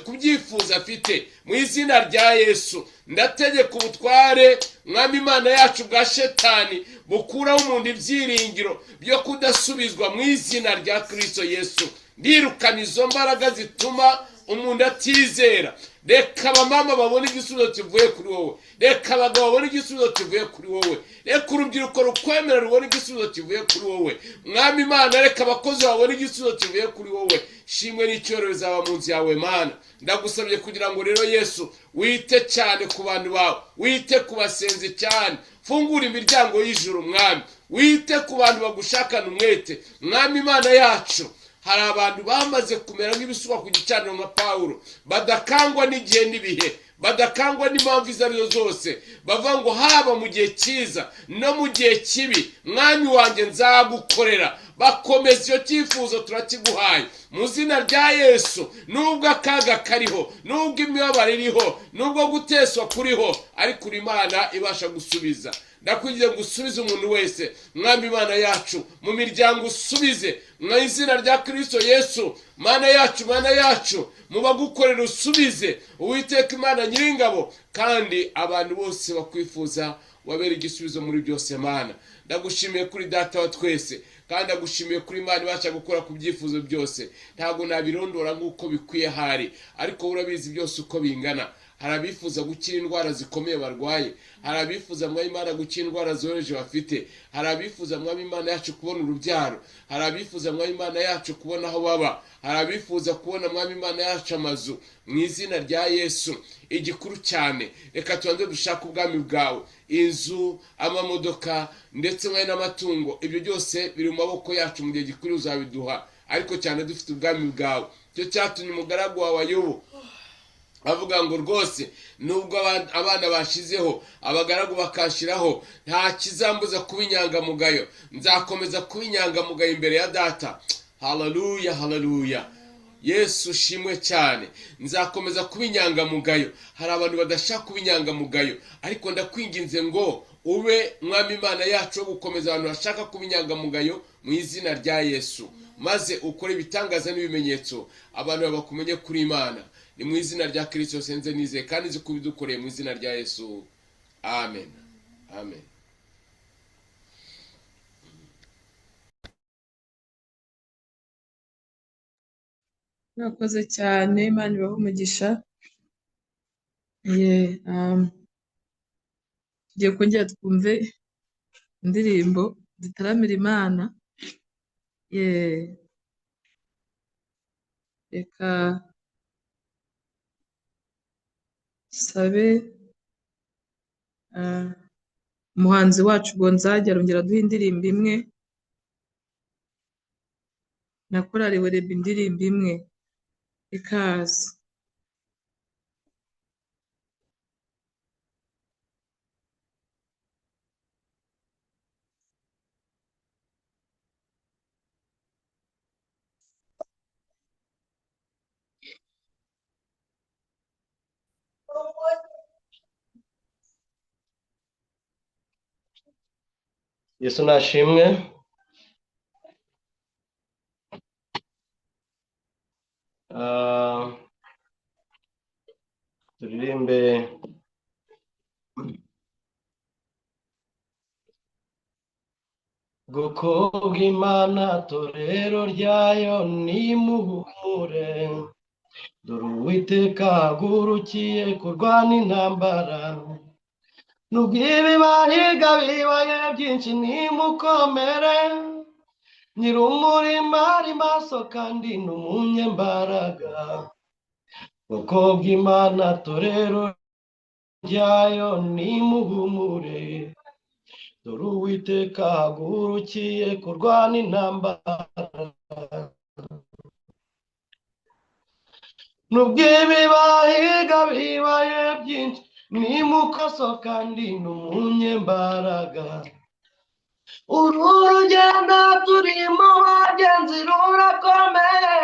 ku byifuzo afite mu izina rya Yesu. Ndategeka ubutware Mwami Imana yacu bwa Shetani bukuraho umuntu ibyiringiro byo kudasubizwa mu izina rya Kristo Yesu. Ndirukana izo mbaraga zituma umuntu atizera. Reka abamama babone igisubizo kivuye kuri wowe, reka abagabo babone igisubizo kivuye kuri wowe, reka urubyiruko rukwemera rubone igisubizo kivuye kuri wowe. Mwami Imana, reka abakozi babone igisubizo kivuye kuri wowe. Shimwe n'icyubahiro bizaba mu nzu yawe Mana. Ndagusabye kugira ngo rero Yesu wite cyane ku bantu bawe, wite ku basenzi cyane, fungura imiryango y'ijuru Mwami, wite ku bantu bagushakana umwete. Mwami Imana yacu, hari abantu bamaze kumera nk'ibisukwa ku gicaniro nka Pawulo, badakangwa n'igihe n'ibihe, badakangwa n'impamvu izo arizo zose, bavuga ngo haba mu gihe cyiza no mu gihe kibi, Mwami wanjye nzagukorera. Bakomeza icyo cyifuzo turakiguhaye mu izina rya Yesu. Nubwo akaga kariho, nubwo imibabaro iriho, nubwo guteswa kuriho, ariko uri Imana ibasha gusubiza. Ndakwinginze ngo usubize umuntu wese, Mwami Imana yacu, mu miryango usubize mu izina rya Kristo Yesu. Mana yacu, Mana yacu, mu bagukorera usubize, Uwiteka Imana Nyiringabo, kandi abantu bose bakwifuza wabera igisubizo muri byose. Mana, ndagushimiye kuri Data wa twese, kandi ndagushimiye kuri Imana ibasha gukora ku byifuzo byose. Ntabwo nabirondora nk'uko bikwiye hari, ariko urabizi byose uko bingana. Hari abifuza gukira indwara zikomeye barwaye, hari abifuza Mwami Imana gukira indwara zoroheje bafite, hari abifuza Mwami Imana yacu kubona urubyaro, hari abifuza Mwami Imana yacu kubona aho baba, hari abifuza kubona Mwami Imana yacu amazu. Mu izina rya Yesu, igikuru cyane, reka tubanze dushake ubwami bwawe. Inzu, amamodoka ndetse mwari n'amatungo, ibyo byose biri mu maboko yacu, mu gihe gikuru uzabiduha, ariko cyane dufite ubwami bwawe. Cyo cyatumye umugaragu wawe Yobu avuga ngo rwose nubwo abana bashizeho, abagaragu bakashiraho, nta kizambuza kuba inyangamugayo, nzakomeza kuba inyangamugayo imbere ya Data. Haleluya, haleluya. Yesu shimwe cyane, nzakomeza kuba inyangamugayo. Hari abantu badashaka kuba inyangamugayo, ariko ndakwinginze ngo ube Mwami Imana yacu wo gukomeza abantu bashaka kuba inyangamugayo mu izina rya Yesu, maze ukore ibitangaza n'ibimenyetso, abantu bakumenye kuri Imana. Ni mu izina rya Kristo senze nizeye, kandi nzi kubidukoreye mu izina rya Yesu. Amen, amen. Murakoze cyane, Imana ibahe umugisha. Tugiye kongera twumve indirimbo dutaramira Imana. Reka sabe umuhanzi wacu Gonzaga arongera aduha indirimbo imwe, na korali Wereba indirimbo imwe. Ikaze. Yesu nashimwe. Ah, turirimbe bwoko bw'Imana, torero ryayo nimuhumure, dore Uwiteka ahagurukiye kurwana intambara. Nubwo ibibahiga bibaye byinshi nimukomere, nyir'umurima ari maso kandi ni umunyembaraga. Bwoko bw'Imana, torero ryayo nimuhumure, dore Uwiteka ahagurukiye kurwana intambara. Nubwo ibibahiga bibaye byinshi nimukoso kandi ni umunyembaraga. Uru rugendo turimo bagenzi rurakomeye,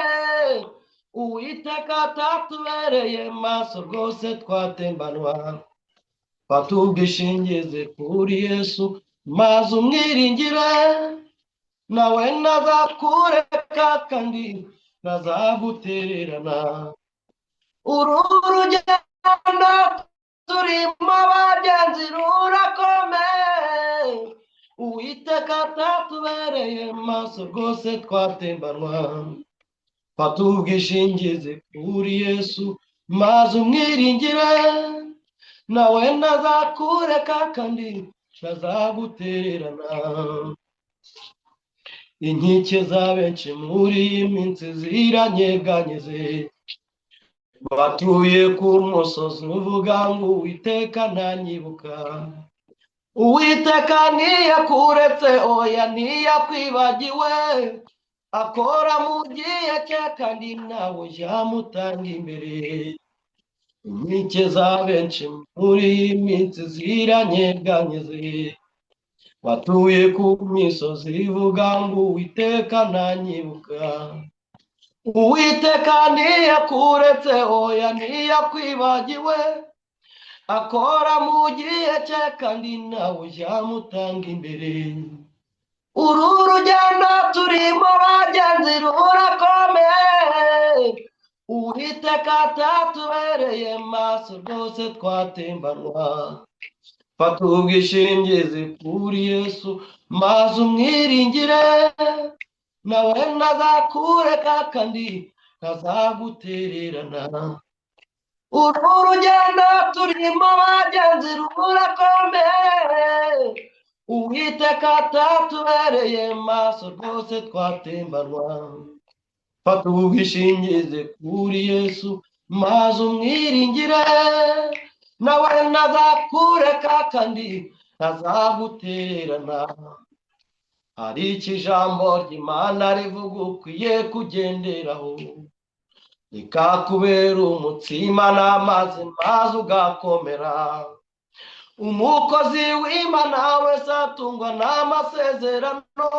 Uwiteka atatubereye maso rwose twatembanwa. Fata ubwishingizi kuri Yesu maze umwiringire, nawe ntazakureka kandi ntazagutererana. Uru rugendo turimo bagenzi rurakomeye, Uwiteka atatubereye maso rwose twatembanwa. Fata ubwishingizi kuri Yesu maze umwiringire, nawe ntazakureka kandi ntazagutererana. Inkike za benshi muri iyi minsi ziranyeganyeze, batuye ku musozi uvuga ngo Uwiteka ntanyibuka. Uwiteka ntiyakuretse, oya ntiyakwibagiwe, akora mu gihe cye kandi nawe yamutanga imbere. Inkike za benshi muri iyi minsi ziranyeganyeze, batuye ku misozi ivuga ngo Uwiteka ntanyibuka. Uwiteka ntiyakuretse, oya ntiyakwibagiwe, akora mu gihe cye kandi nawe yamutanga imbere. Uru rugendo turimo bagenzi rurakomeye, Uwiteka atatubereye maso rwose twatembanwa. Fata ubwishingizi kuri Yesu maze umwiringire, nawe ntazakureka kandi ntazagutererana. Uru rugendo turimo bagenzi rurakomeye, Uwiteka atatubereye maso rwose twatembanwa. Fata ubwishingizi kuri Yesu maze umwiringire, nawe ntazakureka kandi ntazagutererana. Hari icyo ijambo ry'Imana rivuga ukwiye kugenderaho, rikakubera umutsima n'amazi maze ugakomera. Umukozi w'Imana wese atungwa n'amasezerano,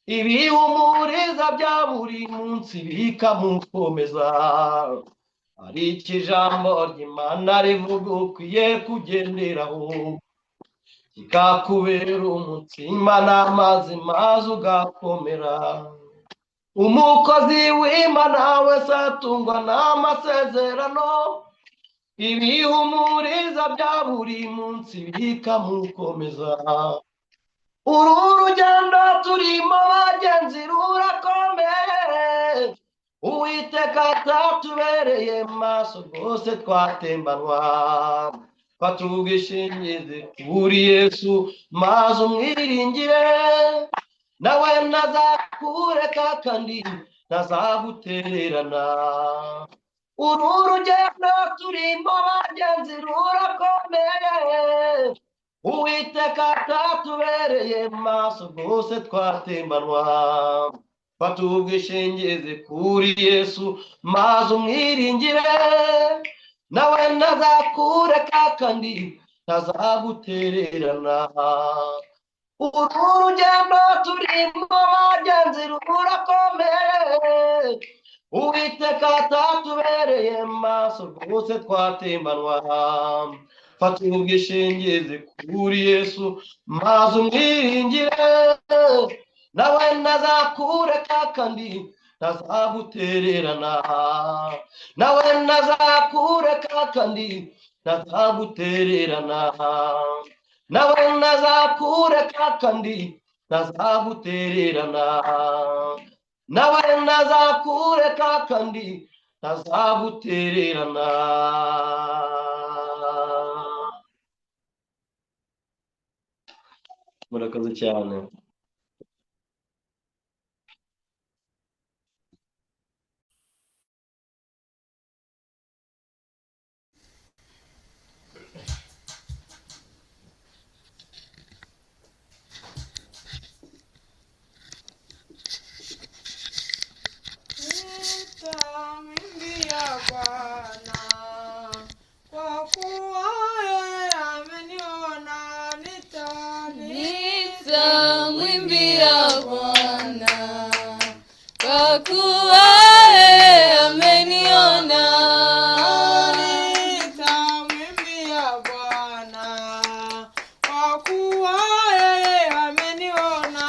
ibihumuriza bya buri munsi bikamukomeza. Hari icyo ijambo ry'Imana rivuga ukwiye kugenderaho, kikakubera umutsima n'amazi maze ugakomera. Umukozi w'Imana wese atungwa n'amasezerano, ibihumuriza bya buri munsi bikamukomeza. Uru rugendo turimo bagenzi rurakomeye, Uwiteka atatubereye maso rwose twatembanwa. Fata ubwishingizi kuri Yesu maze umwiringire, nawe ntazakureka kandi ntazagutererana. Uru rugendo turimo bagenzi rurakomeye, Uwiteka atatubereye maso rwose twatembanwa. Fata ubwishingizi kuri Yesu maze umwiringire, nawe ntazakureka kandi ntazagutererana. Uru rugendo turimo bagenzi rurakomeye, Uwiteka atatubereye maso rwose twatembanwa. Fata ubwishingizi kuri Yesu maze umwiringire, nawe ntazakureka kandi ntazagutererana, nawe ntazakureka kandi ntazagutererana, nawe ntazakureka kandi ntazagutererana, nawe ntazakureka kandi ntazagutererana. Murakoze cyane. Nitamwimbia Bwana kwa kuwa yeye ameniona. Nitamwimbia Bwana kwa kuwa yeye ameniona. Nitamwimbia Bwana kwa kuwa yeye ameniona.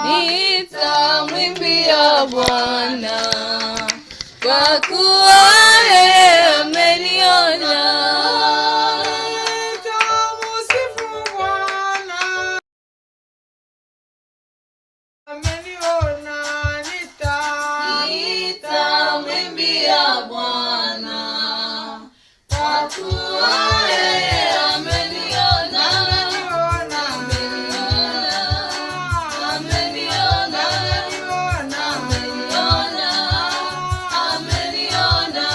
Nitamwimbia Bwana kwa kuwa yeye ameniona. Nitamusifu Bwana ameniona. Nitamwimbia Bwana kwa kuwa yeye ameniona. Ameniona, ameniona, ameniona, ameniona.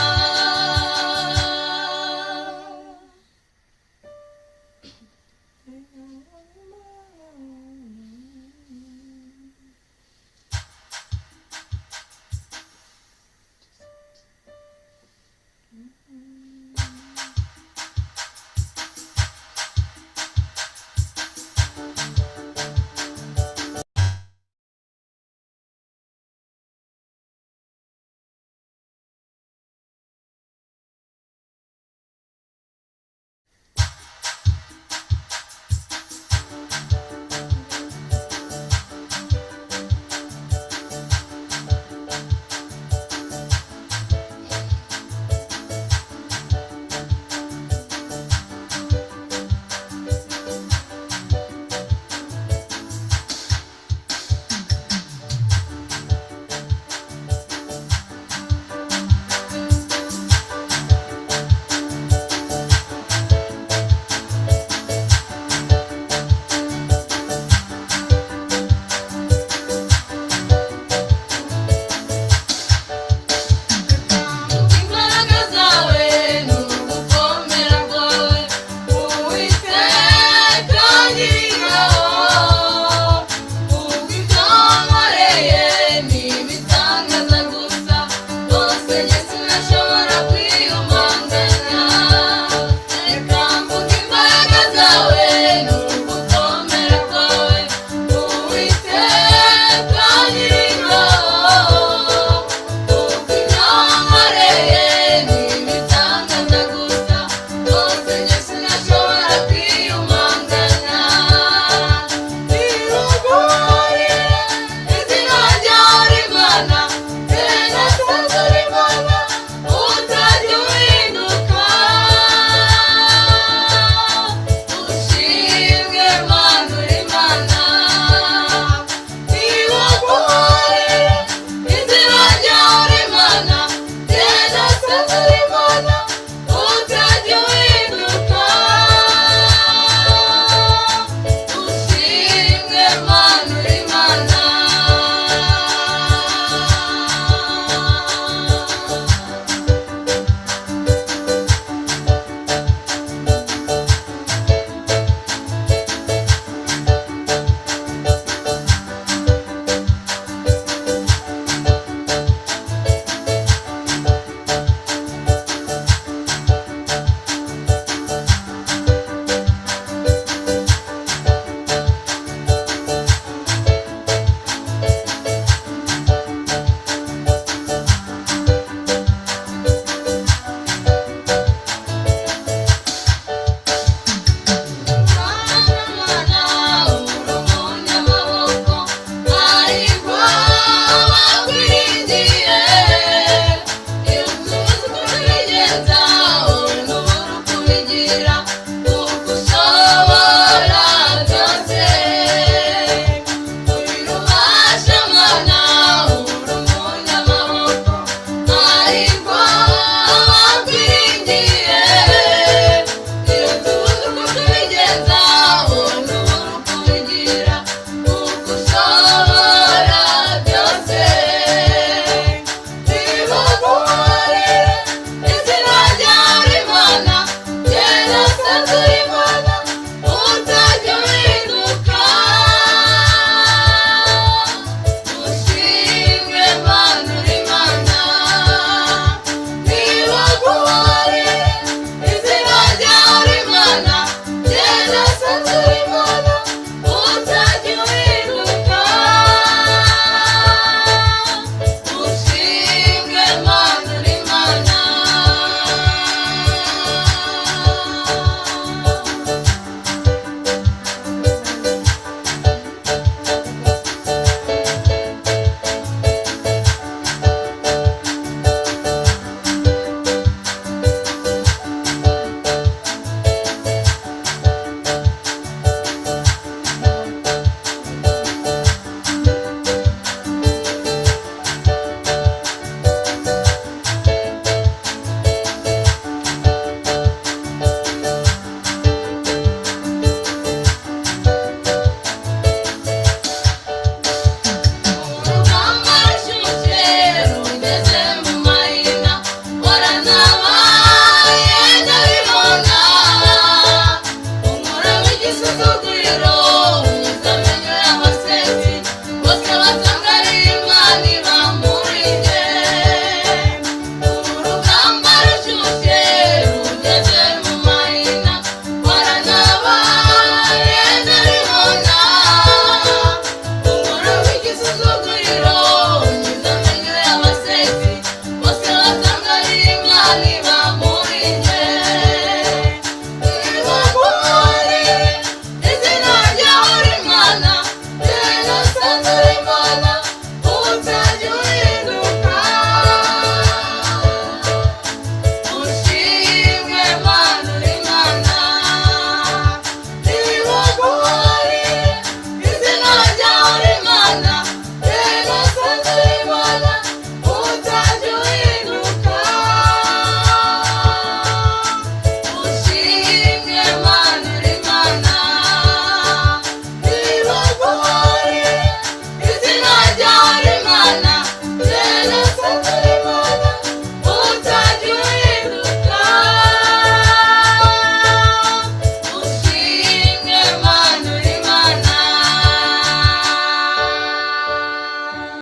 Yesu.